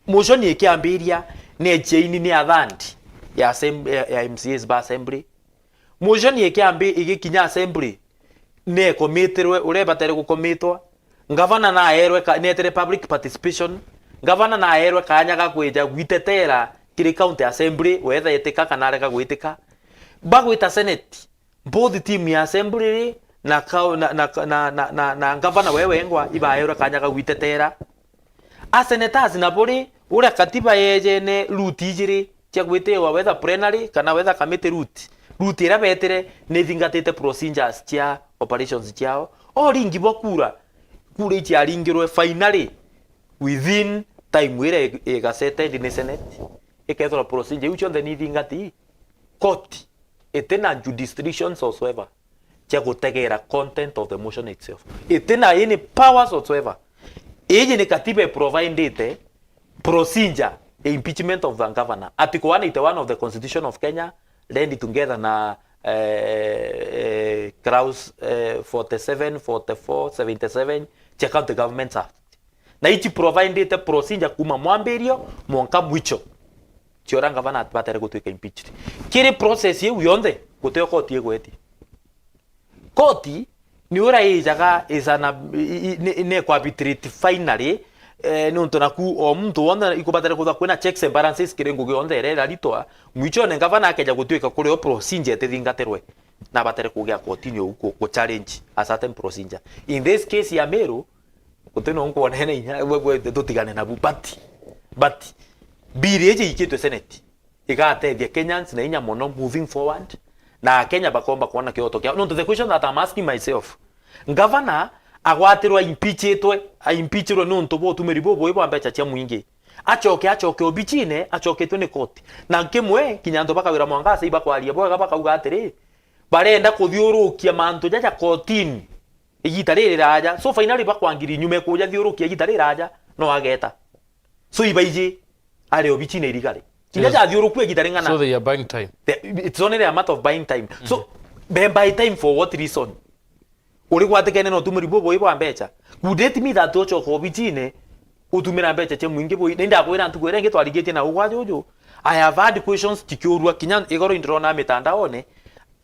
Motion ikiambiria, ni echiaini ni athandi ya assem-, ya, ya M C As ba assembly. Motion ikiambi-, igikinya assembly, ni ekomitirwe, uria ibatere gukomitwa. Ngavana naerwe ka-, netere public participation. Ngavana naerwe kanya ga kwija gwitetera kiri county assembly, wetha etika kana arega gwitika. Bagwita Senate, both team ya assembly ri, na kau-, na, na, na, na, na, na ngavana we wengwa ibaerwe kanya ga gwitetera. A senators nabo ri, uria katiba yejene route ijiri cia gwitiwa, whether plenary kana whether committee route, route iria betire ni ithingatite procedures cia operations ciao. O ringi bwa kura, kura ichiaringirwe finally within time iria i-, igaceted ni Senate, ikethirwa procedure iu cionthe ni ithingati. Court itina jurisdictions whatsoever cia gutegera content of the motion itself. Itina any powers whatsoever. Iji ni katiba iprovidite procedure ya impeachment of the governor. Article one eighty-one of the Constitution of Kenya, read together na, eh, eh, clause, eh, forty-seven, forty-four, seventy-seven cia County Governments Act. Na ichi providete procedure kuma mwambirio mwanka mwicho cia uria ngavana batere gutuika impeached. Kiri process iu yonthe, gutio koti igwetie. Koti ni uria ijaga ijana, i-, i-, ni, ni ku arbitrate finally, eh, niuntu naku o muntu wonthe ikubatare kwithwa kwina checks and balances kiri ngugi yonthe iria iraritwa. Mwichone ngavana akeja gutuika kurio procedure itithingatirwe, na abatare kugia kotini ou ku, ku challenge a certain procedure. In this case ya Meru, guti no nkwonene inya, we, we, tutigane nabu, but, but, bill iji ikitwe Senate igatethia Kenyans na inya mono moving forward, na Akenya bakomba kwona kioto kiao. Nontu the question that I'm asking myself, ngavana agwatirwe, impeachitwe, aimpeachirwe nontu bwa utumiri bubui bwa mbecha cia mwingi, acoke, acoke obichine, acoketwe ni koti. Na nkimwe, kinya antu bakawira mwangaca ibakwaria bwega, bakauga atiri, barenda kuthiurukia mantu jaja kotini igita ririraja. So finally bakwangiri nyuma kuja thiurukia igita ririraja, no ageta. So ibaiji ari obichine irigari. Kinya, yes, jathiurukua igita ring'ana. So they are buying time. The, it's only a matter of buying time. So, mm-hmm, be buy time for what reason? Uri gwatikene na utumiri bubui bwa mbecha. Could it mean that uchoka obichine utumira mbecha cia mwingi bui? Na indakwira ntuku iria ingi twarigitie na ugwa juju, I have had questions chikiurua kinya igoro indirona mitandaone,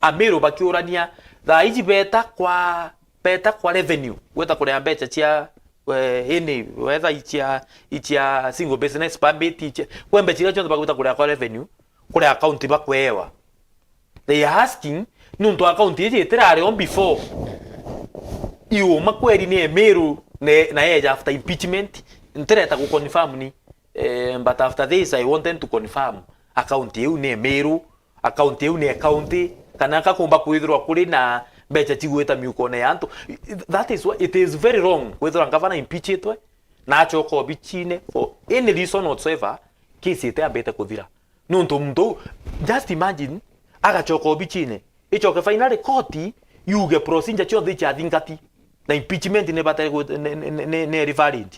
Amiru bakiurania, thaa iji beta kwa, beta kwa revenue, gweta kuria mbecha cia, eh, ini, whether ichia, ichia single business permit, ichia, kwe mbecha iria cionthe bagweta kuria kwa revenue, kuria account bakwewa. They are asking, nontu account iji itirari on before. Iuma kweri ni Emiru ne, na eja after impeachment, ntireta gu confirm ni. Eh, but after this, I wanted to confirm account iu ni Emiru, account iu ni account, kana kakumba kwithirwa kuri na, Mbeca cigwita miukone ya antu. That is why it is very wrong kwithirwa ngavana impeachitwe na acoka obichine for any reason whatsoever, case itiambite kuthira. Nontu muntu uu, just imagine, agacoka obichine, icoke finally court yuge procedure cionthe icathingati na impeachment ni bate-, ni, ni, ni, ni, ni valid.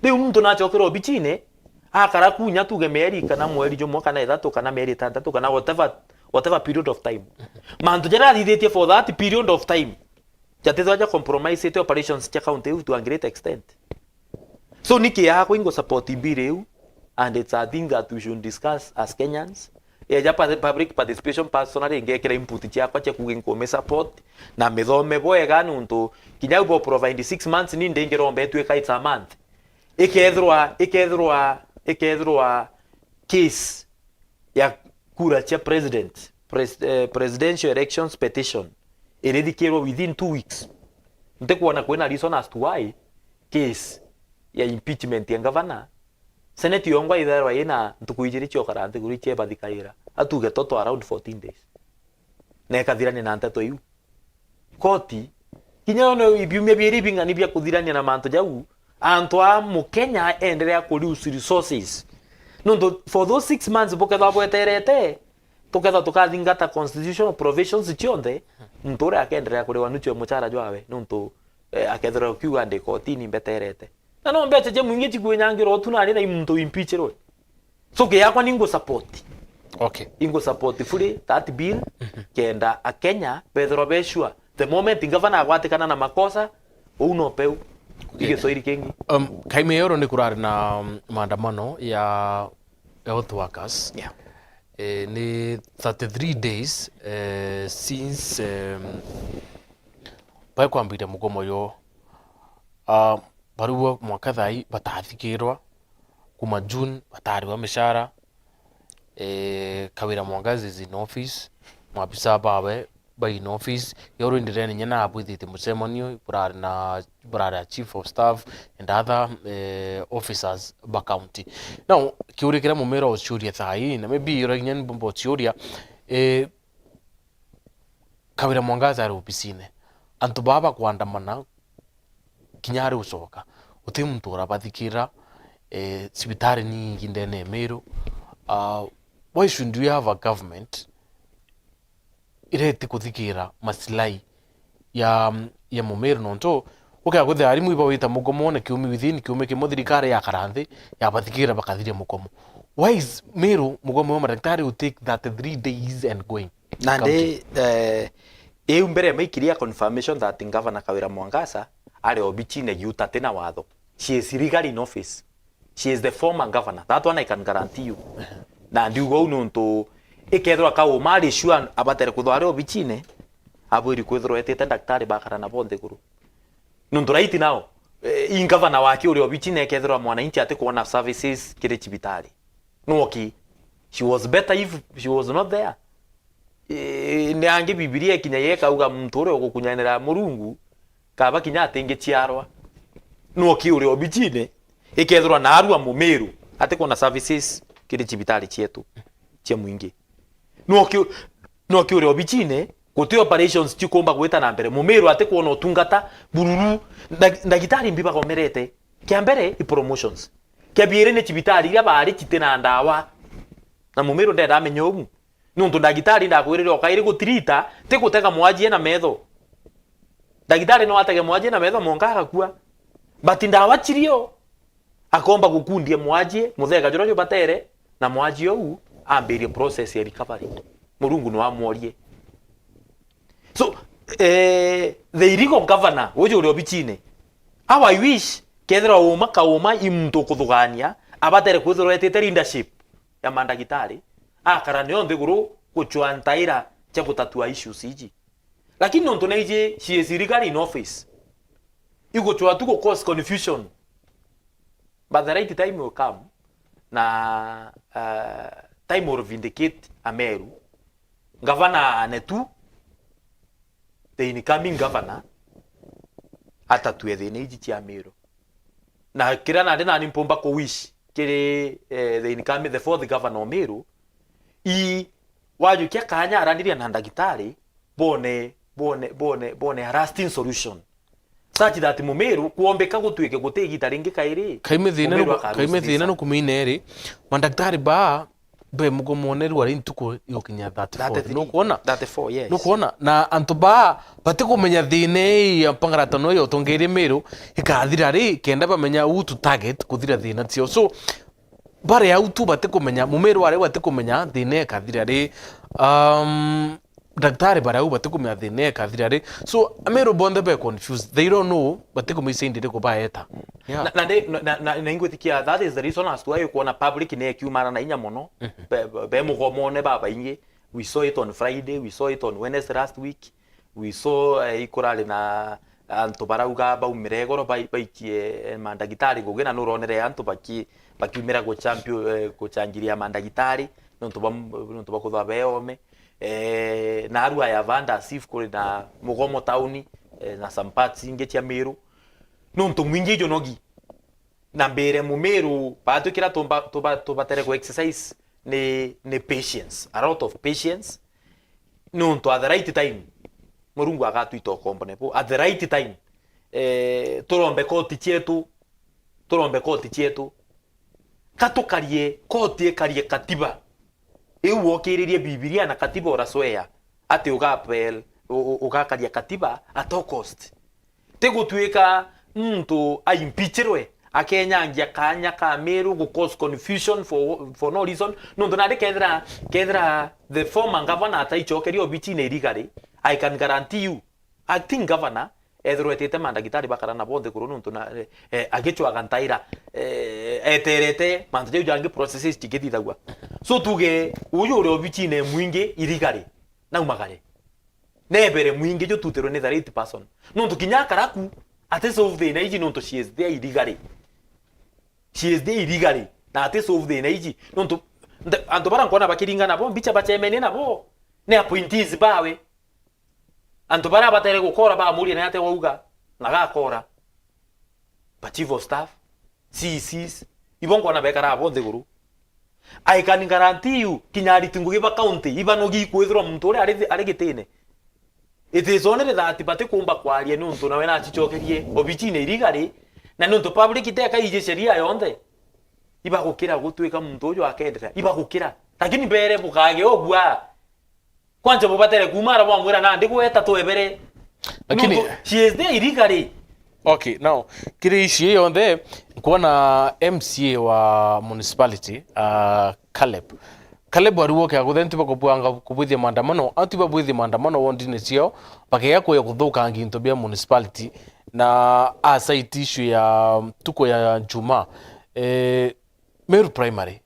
Riu muntu nacokera obichine, akara kunya tuge mieri kana mweri jumwe kana ithatu kana mieri itantatu kana whatever, whatever period of time. Mantu jaria athithitie for that period of time, jatithwa ja compromisete operations cia county iu to a great extent. So ni kiaha kwa ingo support bill iu, and it's a thing that we should discuss as Kenyans. Eja pa-, public participation personally, ngekira input ciakwa cia kuuga inkumi support na mithome bwega, nontu kinya u bo provide six months, ni ndingiromba itwika it's a month. Ikethirwa, ikethirwa, ikethirwa case ya kura cia president, pres-, eh, presidential elections petition, irithikirwa within two weeks. Ntikwona kwina reason as to why case ya impeachment ya governor, Senate yongwa ithairwa ina ntuku ijiri ciokara nthiguru ichebathikaira, atuge toto around fourteen days. Na ikathirania na nteto iu. Koti, kinya yo no ibiumia biiri bing'ani bia kuthirania na mantu jau, antu a Mukenya enderea ku lose resources. Nontu for those six months bukethwa bweterete, tukethwa tukathingata constitutional provisions cionthe, muntu uria akenderea kuriwa nuchu ya muchara jwawe, nontu, eh, akethirwa ukiuga ndi kotini mbeterete. Na no mbeca cia mwingi cikwinyangirwa tu nari na i muntu impeachirwe. So, kiakwa ni ngu support. Okay. Ingu support fully that bill, kenda Akenya bethirwa be sure. The moment governor agwatikana na makosa, uu no peu. Ni Kiswahili kingi. Um, Kaimeyoro ni kurari na, um, maandamano ya health workers. Yeah. Eh, ni thirty-three days, eh, since, um, baekwambiria mugomo yo. Ah, bariu mwaka thai batathikirwa, kuma June batariwa mishara, eh, Kawira Mwangaza is in office, maabisa bawe ba in office, yo rwindirene inya na abwithitie mucemanio, burari na, burari a chief of staff and other, eh, officers ba county. Now, kiuria kiria mumera uciuria thai, na maybe ura kinya ni mbomba uciuria, eh, Kawira Mwangaza ari obisine. Antu baa bakwandamana, kinya ari ucoka, guti muntu urabathikira, eh, cibitari ni nyingi ndene ya Meru. Ah, why should we have a government iria itikuthikira maslahi ya, ya Mumeru? Nontu ukea kwithira arimu iba wita mugomo na kiumi within kiumi kimwe thirikari yakara nthi, yabathikira bakathiria mugomo. Why is Meru mugomo wa madaktari will take thirty-three days and going? Nandi, eh, iu mbere maikiria confirmation that Governor Kawira Mwangaza ari obichine giuta tina watho. She is legally in office. She is the former governor. That one I can guarantee you. Na ndiuga uu nontu ikethirwa Kauma ari sure abatere kwithirwa ari obichine, abwiri kwithirwa etite daktari bakara nabo nthiguru. Nontu right now, eh, i governor wake uri obichine ekethirwa mwananchi atikwona services kiri cibitari. Nwoki? She was better if she was not there. Eh, ni angi Bibilia ikinya yekauga muntu uria ugukunyanira Murungu, kaba kinya atingiciarwa. Nwoki uri obichine, ikethirwa naarua Mumiru, atikwona services kiri cibitari cietu cia mwingi. Nwoki, nwoki uri obichine, guti operations cikumba gwita na mbere. Mumiru atikwona utungata, bururu, ndag-, ndagitari mbi bagomerete. Kia mbere, i promotions. Kia biiri ni cibitari iria baari citi na ndawa. Na Mumiru ndenda amenye ugu. Nontu ndagitari ndakwirire ukairi gutirita, ti gutega mwajie na metho. Ndagitari no atege mwajie na metho monka agakua. But ndawa cirio. Akomba gukundia mwajie, muthega juria jubatere, na mwajie uu ambirie process ya recovery. Murungu no amworie. So, eh, the illegal governor, uju uri obichine, how I wish kethirwa Uma Kauma i muntu ukuthugania, abatere kwithirwa etite leadership ya mandagitari, akara nio nthiguru gucua ntaira cia gutatua issues iji. Lakini nontu naiji she is illegally in office, igucua tu gu cause confusion. But the right time will come, na, uh, time will vindicate Ameru. Gavana ane tu, the incoming governor, atatue thina iji cia Meru. Na kiria nandi nani mpumba ku wish kiri, eh, the incoming, the fourth governor o Meru, i wajukia kanya araniria na ndagitari, bone bone, bone, bone a lasting solution. Such that Mumiru kwombeka gutwike guti igita ringi kairi. Kaime thina Mumiru nuku-, akarusi kaime thina visa. Nukumina iri, mandagitari ba be mugomo ne rwari ntuku igukinya thirty-four. Thirty-three. Nukwona? Thirty-four, yes. Nukwona? Na antu ba batikumenya thina ii ya mpangaratano ya utongeria Miru ikathira ri, kenda bamenya who to target kuthira thina cio. So, bari au tu batikumenya, Mumiru ari batikumenya thina ikathira ri. Um, Daktari baria au batikumenya thina ikathira ri. So, Ameru bonthe be confused. They don't know batikumenya indi riku baeta. Yeah. Na, na, ndi- na, na, na, na ingwitikia, that is the reason as to why ukwona public ni ikiumara na inya mono. Mhm. Be, be, be mugomone babaingi. We saw it on Friday, we saw it on Wednesday last week. We saw, eh, ikurari na antu barauga baumire igoro bai-, baikie, eh, mandagitari ngugi, na nuronere antu baki-, bakiumira guchampion-, eh, guchangiria mandagitari nontu bwa m-, nontu bwa kuthwa beome. Eh, na arua ya Vanda Asif kuri na mugomo tauni, eh, na some parts ingi cia Miru. Nontu mwingi ijo nogi. Na mbere Mumiru, batwikira tumba-, tuba-, tubatere ku exercise ni, ni patience, a lot of patience. Nontu at the right time, Murungu agatwita ukombone bu. At the right time, eh, turombe koti cietu, turombe koti cietu. Katukarie, koti ikarie katiba. Iu wokiririe Bibilia na katiba uraswea ati ugapel-, u-, u-, ugakaria katiba at all cost. Ti gutwika muntu aimpichirwe, akenyangia kanya ka Miru gu cause confusion for, for no reason. Nontu nandi kethira, kethira the former governor ataichokeria obichine irigari, I can guarantee you, acting governor, ethirwa etite mandagitari bakara nabo nthiguru nontu na, eh, eh, agichwaga ntaira, eh, eterete mantu jau jangi processes chigithithagua. So tuge, uyu uri obichine mwingi irigari, naumagare. Nebere mwingi jututirwe ni the right person. Nontu kinya akaraku, ati solve thina iji nontu she is there illegally. She is there illegally. Na ati solve thina iji nontu nte-, antu bara nkona bakiringana bo, mbicha bachemenie nabo, ni appointees bawe. Antu bara batere gukora bamuria ni ate wauga, na gakora. Ba chief of staff, C Cs, ibo nkona bekara abo nthiguru. I can guarantee you, kinya ariti ngugi ba county, ibanogi ikwithirwa muntu uria ari thi-, ari gitine. It is only that batikumba kwaria niuntu nawe nachichokerie obichine irigari, na niuntu public teka iji sheria yonthe. Ibagukira gutwika muntu uju akendera, ibagukira. Lakini mbere bukage ugua. Kwanja bubatere kuuma ara bwamwira nandi gweta twebere. Lakini nontu she is there illegally. Okay, now, kiri ici yonthe, nkwona M C A wa municipality, uh, Caleb. Caleb ariwo kia guthe ntiba kubwanga kubwithia maandamano, antiba bwithia maandamano wondine ciao, bakea kuya kuthukangia into bia municipality, na a cite issue ya tuko ya Juma. Eh, Meru Primary.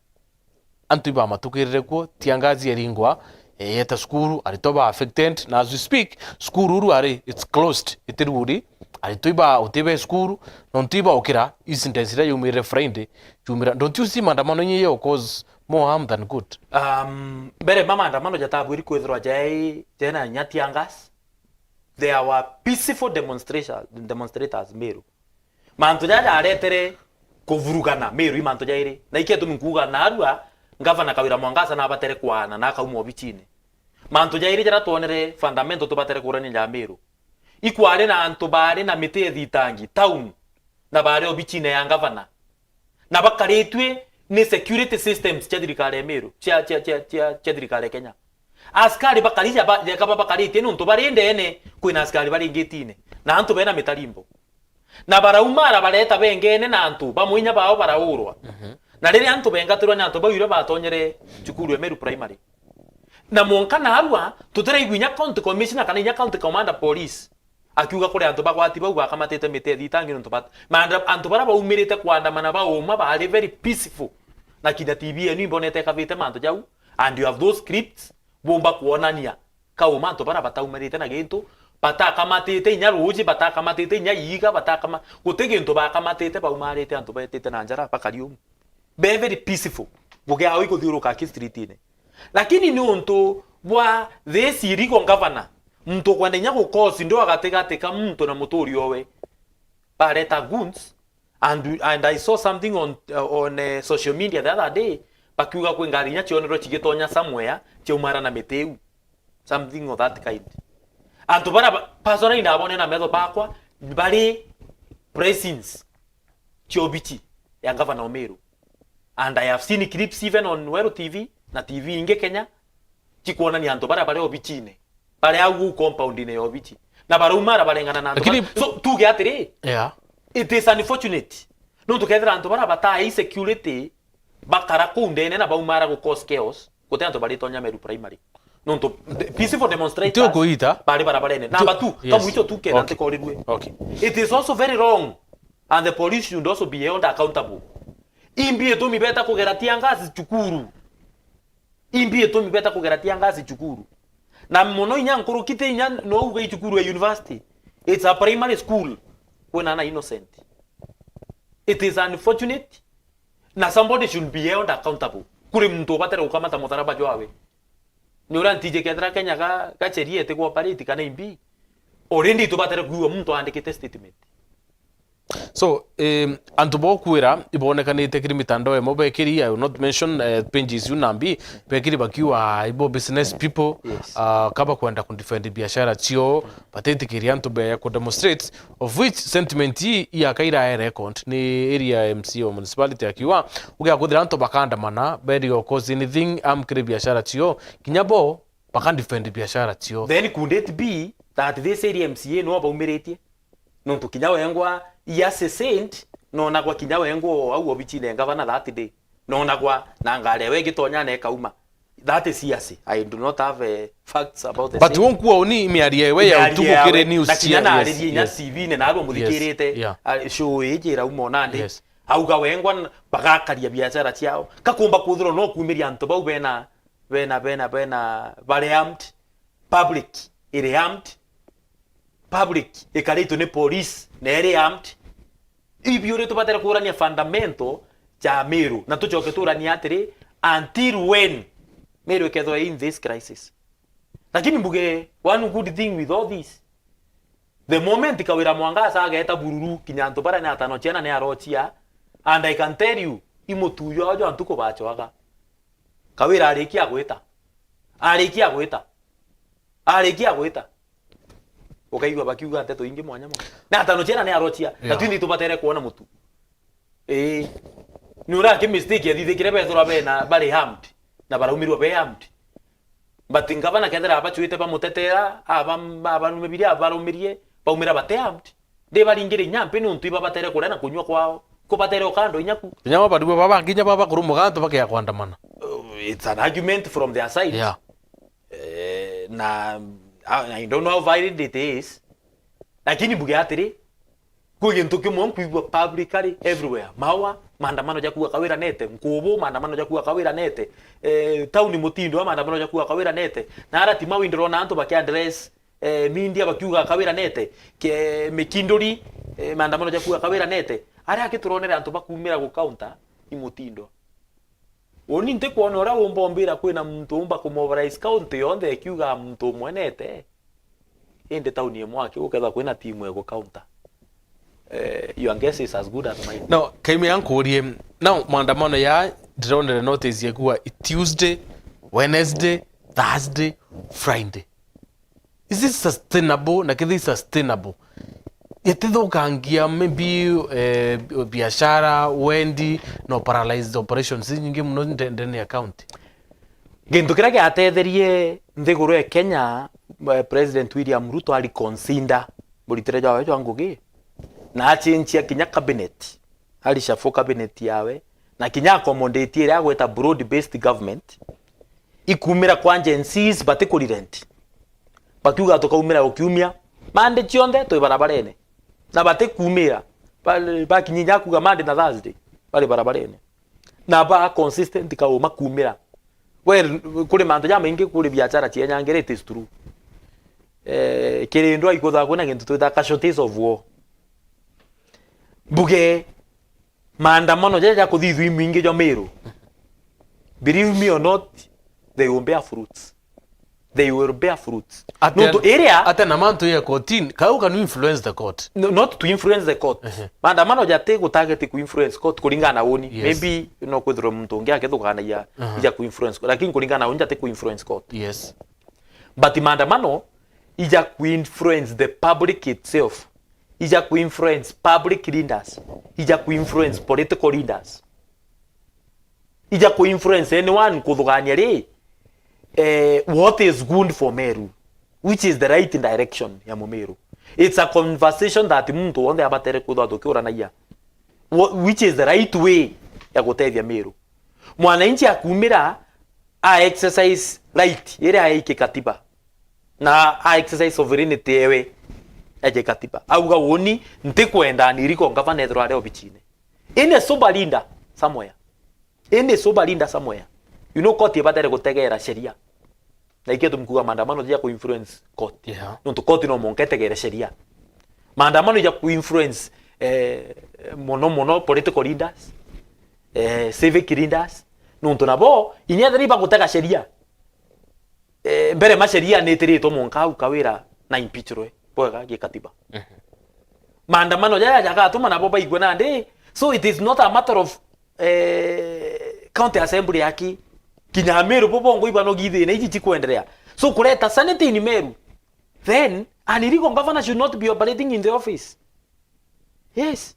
Antu ibamatukirire kuo, Tiangazi eringwa, eyeta cukuru, aritwa ba affected, na as we speak, cukuru uru ari, it's closed, itiruri, aritwa iba, utibe cukuru, nontu iba ukira, incidents iria yumirire Friday, yumira, don't you see maandamano inye yo cause more harm than good? Um, mbere ma maandamano jatabwiri kwithirwa jai, jena inya Tiangazi, there were peaceful demonstration, demonstrators Meru. Mantu jaja jaretere kuvurugana Meru i mantu jairi. Na ikio gitumi nkuuga narua, Ngavana Kawira Mwangaza nabatere kwaana na akauma obichine. Mantu jairi jaria twonere fundamental tubatere kurania ja Meru. Ikwari na antu bari na miti ethitangi town na bari obichine ya ngavana. Na bakaritue ni security systems cia thirikari ya Meru, cia, cia, cia, cia, cia thirikari ya Kenya. Askari bakari ja ba, jeka ba bakaritie nontu bari ndene kwina askari bari ngitine. Na antu bena mitarimbo. Na barauma ara bareta bengene na antu, bamwe inya bao baraurwa. Mhm. Na riria antu bengatirwa ni antu bau irio batonyere cukuru ya Meru Primary. Na mwanka narua, tutiraigua inya county commissioner kana inya county commander police akiuga kuri antu bagwati bau bakamatite miti ethitangi nontu bat-, maanda-, antu bara baumirite kwandamana bauma bari very peaceful. Na kinya T V yenu imbonete ikabite mantu jau, and you have those clips, bumba kwonania. Kauma antu bara bataumirite na gintu, batakamatite inya ruuji, batakamatite inya iiga, batakama-, guti gintu bakamatite, baumarite antu betite na njara, bakari umu. Be very peaceful. Ngugi yao ikuthiuruka ki street-ini. Lakini niuntu bwa this illegal governor, muntu ukwenda inya gukosi ndo agatigati ka muntu na muturi owe. Bareta goons, And, and I saw something on, uh, on, uh, social media the other day, bakiuga kwi ngari inya cionerwe cigitonya somewhere, ciaumara na miti iu. Something of that kind. Antu bara ba-, personally nabone na metho bakwa, bari presence cia obichi ya governor o Meru. And I have seen clips even on Weru T V na T V ingi Kenya, cikwonania antu bara bari obichine, bari au compound-ine ya obichi. Na baraumara barengana na antu. Lakini bara-, so, tuge atiri, yeah, it is unfortunate. Nontu kethira antu bara batai security, bakara kuu ndene na baumara gu cause chaos, guti antu baritonya Meru Primary. Nontu the peaceful demonstrators, nti ukuita, bari barabarene. Number two, yes, kamwicho tu kena, okay, ntikorirue. Okay. It is also very wrong and the police should also be held accountable. Imbi itumi beta kugera tear gas cukuru. Imbi itumi beta kugera tear gas cukuru. Na mono inya nkuruki ti inya no uga i cukuru ya university. It's a primary school. Kwina ana innocent. It is unfortunate. Na somebody should be held accountable. Kuri muntu ubatire gukamata mutharaba jwawe. Ni uria ntiji kethira Kenya ga, ga sheria iti cooperate kana imbi. Already tubatire kuigua muntu aandikite statement. So, em, antu bokwira ibonekanite kiri mitandao imo bekiri, I will not mention, eh, pages iu nambi, bekiri bakiuga ibo business people, yes, ah, kaba kwenda kudefend biashara cio, batitikiria antu beya kudemonstrate, of which sentiment ii iyakairae record ni area M C A wa municipality akiuga, ugiakuthira antu bakandamana, beri o cause anything am kiri biashara cio, kinya bo bakadefend biashara cio. Then could it be that this area M C A no baumiritie? Nontu kinya wengwa, he has a saint, nonagwa kinya wengwa o au obichine ya ngavana that day. Nonagwa na ngari ewe igitonya na ikauma. That is hearsay. I do not have, eh, facts about the same. But wonkuwa uni miario ewe ya utuku kiri news. Na kinya cia, yes, naririe inya, yes, T V-ine narua, yes, muthikirite, yeah, ah, show iji irauma o nandi. Yes. Auga wengwa n-, bagakaria biashara ciao. Kakumba kwithirwa no kumiria antu bau bena, bena, bena, bena, bari armed. Public iri armed. Public ikaritwe ni police na iri armed. Ibi uri tubatire kurania fundamental ja Meru, na tucoke turania atiri, until when Meru ikethwa in this crisis? Lakini mbuge, one good thing with all this, the moment Kawira Mwangaza ageta bururu, kinya antu bara ni atano ciana ni arochia, and I can tell you, i mutuyo ajo antuku bachoaga. Kawira arikia gwita. Arikia gwita. Arikia gwita. Ukaigua bakiuga nteto ingi mwanya mwanya. Na atano ciana ni arochia. Na, yeah, twinthe tubatere kuona mutu. Ii. Ni uria ki mistake yathithikire bethirwa bena bari armed. Na baraumirwe be armed. But ngavana kethira abachwite bamutetera, aba, abarume biria abarumirie, baumira bate armed. Ndi baringire inya mpi niuntu ibabatere kuria na kunywa kwao. Kubatere ukando inya ku. Kinya babarua baba, kinya baba kurumuga antu bakea kwandamana. Uh, it's an argument from their side. Yeah. Eh, na, I, I don't know how valid it is. Lakini mbuge atiri, kwi gintu kimwe nkwigua publicly everywhere. Maua, maandamano ja kuuga Kawira nete, Nkubu, maandamano ja kuuga Kawira nete, eh, tauni Mutindwa, maandamano ja kuuga Kawira nete. Na ara ti mau indirona antu bakiaddress, eh, media bakiuga Kawira nete, ke, Mikinduri, eh, maandamano ja kuuga Kawira nete. Aria aki turonere antu bakumira gu counter i Mutindwa. Uni ntikwona uria umba umbira kwina muntu umba kumobilize county yonthe ikiuga muntu umwe nete. Indi tauni imwe aki gukethwa kwina timu igu counter. Eh, your guess is as good as mine. No, kaimira nkurie, now maandamano ya ndironere notice yakuwa i Tuesday, Wednesday, Thursday, Friday. Is this sustainable? Na kethira i sustainable, itithukangia maybe, eh, biashara, wendi, no paralyzed operations inyingi muno nde-, ndene ya county? Gintu kiria giatetherie nthiguru ya Kenya, eh, President William Ruto ari consider muritire jwawe jwa ngugi, na achinchia kinya cabinet, ari shuffle cabinet yawe, na kinya accommodate iria agweta broad based government, ikumira kwa Gen Zs batikurelent. Bakiuga tukaumira o kiumia, Monday cionthe twi barabarene. Na batikumira, ba-, bakinya inya kuuga Monday na Thursday, bari barabarene. Na ba consistent kauma kumira. Well, kuri mantu jamaingi kuri biashara cienyangira, it is true. Eh, kiri ndwa ikuthaa kwina gintu twita casualties of war. Mbuge, maandamano jaja jakuthithua imwingi jwa Meru, believe me or not, they will bear fruits. They will bear fruits. Ate, nontu iria ate na mantu ya kotini, kau can you influence the court? No, not to influence the court. Ehe. Maandamano jati gu target ku influence court kuringana na uni. Yes. Maybe no kwithirwa muntu ungi akithukanagia, aha, ija ku influence court. Lakini kuringana na uni jati ku influence court. Yes. But maandamano ija ku influence the public itself, ija ku influence public leaders, ija ku influence political leaders, ija ku influence anyone kuthugania ri, eh, what is good for Meru, which is the right direction ya Mumiru. It's a conversation that muntu wonthe abatere kwithwa tukiuranagia, wha-, which is the right way ya gutethia Meru. Mwananchi akumira a exercise right iria ai kikatiba, na a exercise sovereignty ewe ya kikatiba. Auga, "Uuni ntikwenda Ann Irigor ngavana ethirwa ari obichine." Any sober leader somewhere, any sober leader somewhere, you know, koti ibatere gutegera sheria. Na ikio tumkuga maandamano ja ku influence court. Yeah. Nontu court no mwanka itegere sheria. Maandamano ja ku influence, eh, mono mono political leaders, eh, civic leaders. Nontu nabo, inya ethira ibagutega sheria, eh, mbere ma sheria ni itiritwe mwanka au Kawira na impeachwe bwega gikatiba. Mhm. Maandamano jaja jagatuma nabo baigwe nandi. So it is not a matter of, eh, county assembly aki. Kinya Meru bo bongo ibanogi thina iji chikwenderea. So kureta sanity in Meru, then an illegal governor should not be operating in the office. Yes.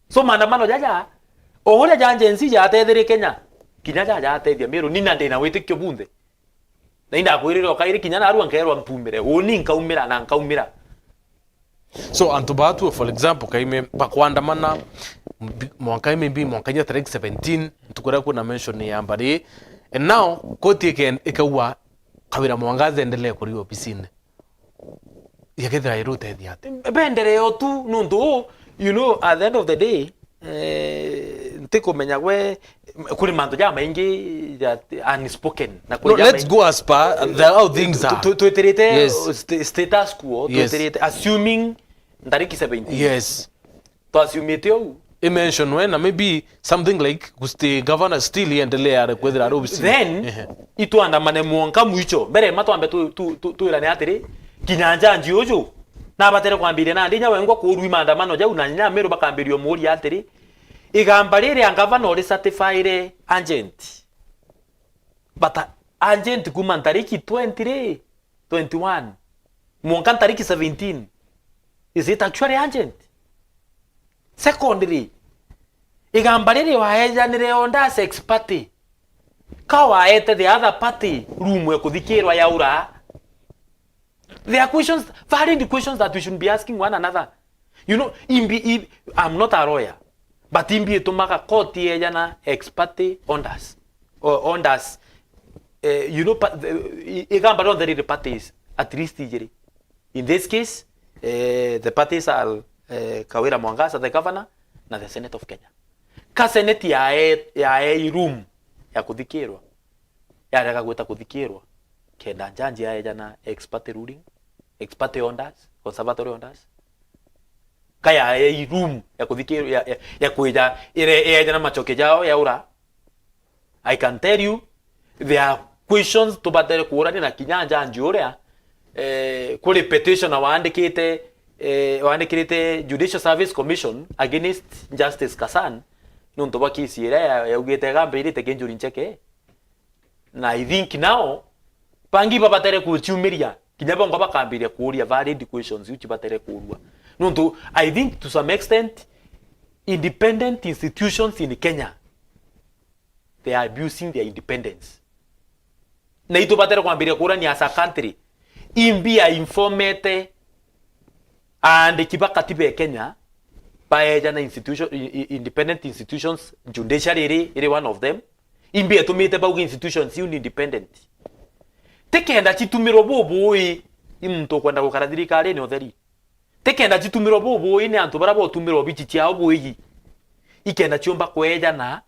So maandamano jaja, o uria ja Gen Z jatetherie Kenya, kinya jaja jatethia Meru, ni na ndina witikio bunthe. Na indakwirire o kairi kinya narua nkerwa mpumire, uuni nkaumira na nkaumira. So antu baa tu, for example, kaime bakwandamana mbi-, mwanka maybe mwanka inya tarehe seventeen, ntuku iria kwina mention ya mbari, and now koti ike-, ikaua Kawira Mwangaza endelee kuria obisine. Yakethira iri utethia ati? Bendereo tu, nuntu, you know, at the end of the day, eh, ntikumenya gwe, kuri mantu jamaingi ja unspoken, na kuri No, let's jamaingi go as per the, how things are. Tu-, tu-, twitirite Yes. st-, status quo, Yes. twitirite assuming ntariki seventeen. Yes. Twasiumite uu. I mention we, na maybe something like gusti governor still iendelea kwithira ari obisini. Then, Ehe. itwandamane mwanka mwicho. Mbere ma twambe tu-, tu-, tu-, twirane atiri, kinya njanji uju, nabatere kwambiria nandi inya wengwa kuurwi maandamano jau, na inya Meru bakambiria umuuria atiri, igamba riri a governor uri certified agent? But a-, agent kuma ntariki twenty ri, twenty-one, mwanka ntariki seventeen, is it actually urgent? Secondly, igamba riri waejanire Ondas ex parte, ka waete the other party room ya kuthikirwa ya ura? There are questions, valid questions that we should be asking one another. You know, imbi, imbi, I'm not a lawyer, but imbi itumaga court yejana ex parte Ondas, or Ondas, eh, you know, pa-, the, i-, igamba rionthe riri parties, at least ijiri. In this case, eh, the parties are, eh, Kawira Mwangaza, the governor, na the Senate of Kenya. Ka Senate yae, yae room ya kuthikirwa, yarega gwita kuthikirwa, kenda njanji yaejana ex parte ruling, ex parte Ondas, conservatory Ondas, ka yae room ya kuthikirwa, ya, ya, ya kwija, ire, yaejana machoke jao ya ura, I can tell you, there are questions tubatere kuurania na kinya njanji uria, eh, kuri petition waandikite, eh, waandikirite Judicial Service Commission against Justice Kasan, nuntu bwa kesi iria ya-, yaugite igambirite ki Njuri Ncheke. Na I think now, bangi babatere kuciumiria, kinya bongo bakambiria kuuria valid questions iu cibatere kuurua. Nuntu, I think to some extent, independent institutions in Kenya, they are abusing their independence. Na itubatere kwambiria kuurania as a country, imbi ya informete aandiki ba katiba ya Kenya baejana institution, i-, i-, independent institutions, judiciary iri, iri one of them, imbi etumite bauga institutions iu ni independent. Tikenda citumirwa bubui i muntu ukwenda gukara thirikarine utheri. Tikenda citumirwa bubui ni antu baria botumirwa obici ciao buigi. Ikenda ciumba kwejana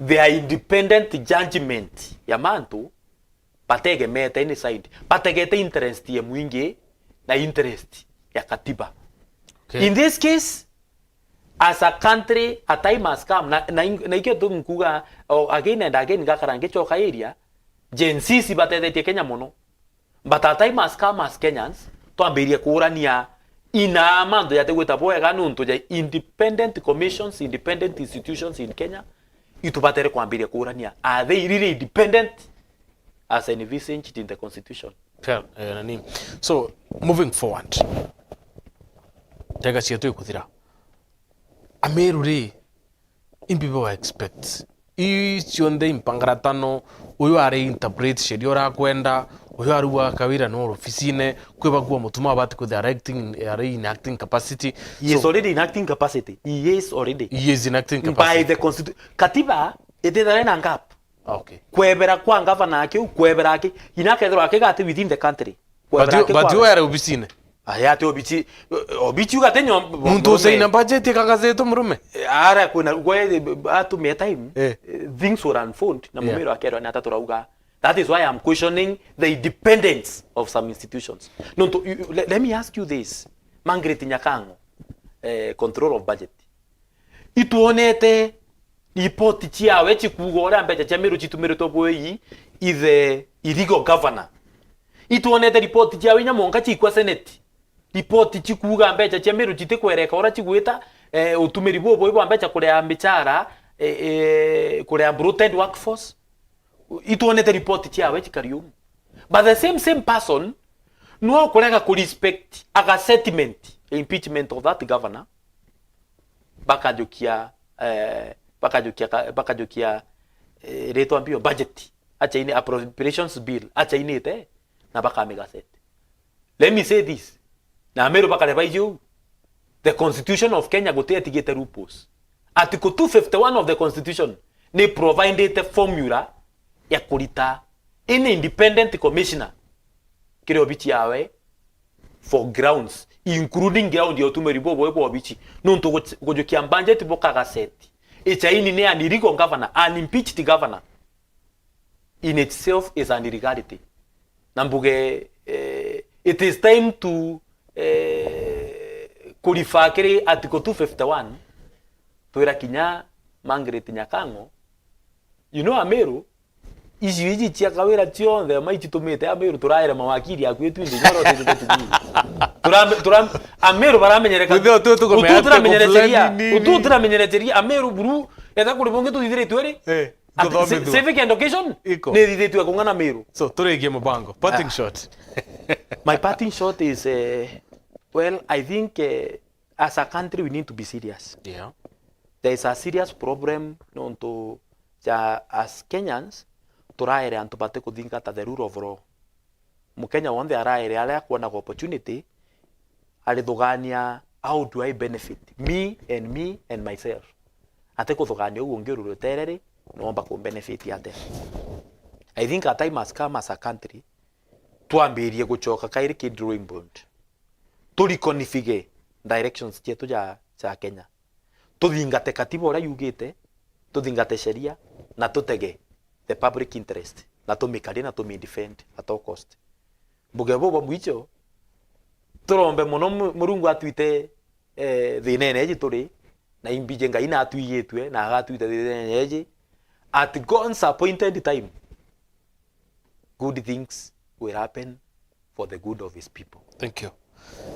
their independent judgment ya mantu bategemete any side, bategete interest ya mwingi na interest ya katiba. Okay. In this case, as a country, a time has come, na, na, na ikio tu nkuga, o, again and again, ngakara ngicoka iria, Gen Z batethetie Kenya mono. But a time has come as Kenyans, twambirie kuurania ina mantu jatigwita bwega nuntu ja independent commissions, independent institutions in Kenya, itubatere kwambiria kuurania, are they really independent as envisaged in the constitution? Fair, eh, nani. So, moving forward. Tega cietu ikuthira. Ameru ri, imbi bo expect. Ii cionthe impangaratano, uyu ari interpret sheria urakwenda, uyu arua Kawira no ofisine, kwi bagua Mutuma abati kwithira ari acting, ari in acting capacity. He is So, already in acting capacity. He is already. He is in acting By capacity. The constitu-, katiba itithare na gap. Okay. Kwebera kwa ngavana akiu, kwebera aki, ina kethirwa akigati within the country. But Kwebera you, aki but kwawe. You were obisine. Aya ati obichi, obichi ugate nyom-, Muntu murume. Usaina budget ikagazetwo murume? Eh, ara kwina, gwe, atumia time, Eh. Eh, things will unfold, na Yeah. Mumero akerwa ni ataturauga. That is why I'm questioning the independence of some institutions. Nontu, you, you, let, let me ask you this, Margaret Nyakango, eh, control of budget. Itwonete ripoti ciawe cikuuga uria mbeca cia Meru citumiritwe bwii i the illegal governor. Itwonete ripoti ciawe inya mwanka cikwa Senate. Ripoti cikuuga mbeca cia Meru citikwereka uria cigwita, eh, utumiri bubui bwa mbeca kuria michara, eh, eh, kuria bloated workforce. Itwonete ripoti ciawe cikari umu. But the same, same person no kurega ku respect aga sentiment, impeachment of that governor. Bakajukia, eh, bakajukia ka-, bakajukia, eh, ritwa mbio budget. Acha ini appropriations bill. Acha inite na bakamigasete. Let me say this. Na Ameru bakareba iju. The Constitution of Kenya gutiatigite loopholes. Article two fifty-one of the Constitution ni providete formula ya kurita any independent commissioner kiri obichi yawe for grounds, including ground ya utumiri bubui bwa obichi. Nontu guj-, gujukia budget bukagaseti. Ichaini ni an illegal governor, an impeached governor in itself is an illegality. Na mbuge, eh, it is time to, eh, kurifa kiri Article two fifty-one, twira kinya Margaret Nyakango, you know, Ameru, icio iji cia Kawira cionthe, ma icitumite Ameru turaere mawakili aku itwinthe inya oro tete tukuu. Tura-, tura-, Ameru baramenyereka. Withe utu tukumeatia Utu turamenyere sheria. Fulani nini? Utu turamenyere sheria. Ameru buru, etha kuri bungi tuthithiritwe ri? Eh. Ati, Tuthomithua. Ci-, civic education Iko. Ni ithithitue kung'ana Meru. So, turigie mubango. Parting Ah. Shot. My parting shot is, eh, well, I think, eh, as a country we need to be serious. Yeah. There is a serious problem nontu ja as Kenyans, turaere antu batikuthingata the rule of law. Mukenya wonthe araere aria akwonaga opportunity, arithugania, "How do I benefit me and me and myself?" Atikuthugania uu ungi uri rutere ri, noomba kumbenefit atia? I think a time has come as a country, twambirie gucoka kairi ki drawing board. Turikonifige directions cietu ja, ja Kenya. Tuthingate katiba uria yugite, tuthingate sheria, na tutege the public interest, na tumikarie na tumidefend at all cost. Mbuge buu bwa mwicho, turombe mono Mu-, Murungu atwite, eh, thinene iji turi, na imbiji Ngai na atwigitue, na agatwita thinene iji, at God's appointed time. Good things will happen for the good of his people. Thank you.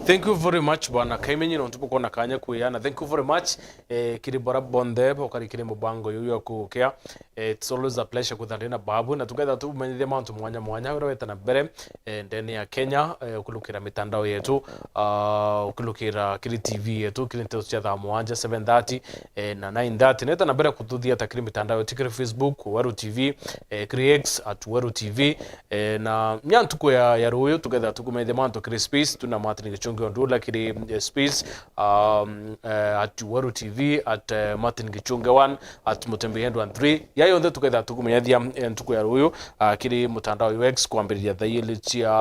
Thank you very much, Bwana Kaimenyi, nontu bukwona kanya kwiyana. Thank you very much, eh, kiri bara bonthe bokari kiri mubango uyu wa kugukia. Eh, it's always a pleasure kwithira ndi na babu, na tukethira tumenyithia mantu mwanya mwanya uria weta na mbere, eh, ndene ya Kenya, eh, ukulukira mitandao yetu, ah, ukulukira kiri T V yetu, kiri nteto cia thaa mwanja, seven thirty, eh, na nine thirty. Neta na mbere kututhia ta kiri mitandao yetu, kiri Facebook, Weru T V, eh, kiri X at Weru T V, eh, na nya ntuku ya, ya ruyu tukethira tukumethia mantu kiri space, tuna Martin Gichunge Ondula kiri, eh, space, um, eh, at Weru T V, at, eh, Martin Gichunge one, at Mutembeyi Edward three. Ya yonthe tukethira tukumenyethia, eh, ntuku ya ruyu, ah, kiri mutandao wa X kwambiriria thaa ili cia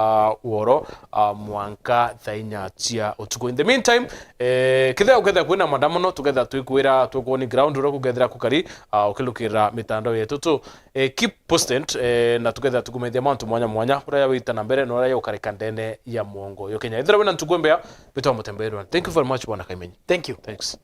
woro, ah, mwanka thaa inya cia utuku. In the meantime, eh, kethira ukethira kwina mandamano, tukethira twikwira tukwoni ground uria kukethira kukari, ah, ukilukira mitandao yetu tu. Eh, keep posted, eh, na tukethira tukumethia mantu mwanya mwanya, uria yawita na mbere, na uria yukarika ndene ya mwongo yo Kenya. Ethira wina ntuku mbea, bitwa Mutembeyi Edward. Thank you very much, Bwana Kaimenyi. Thank you. Thanks.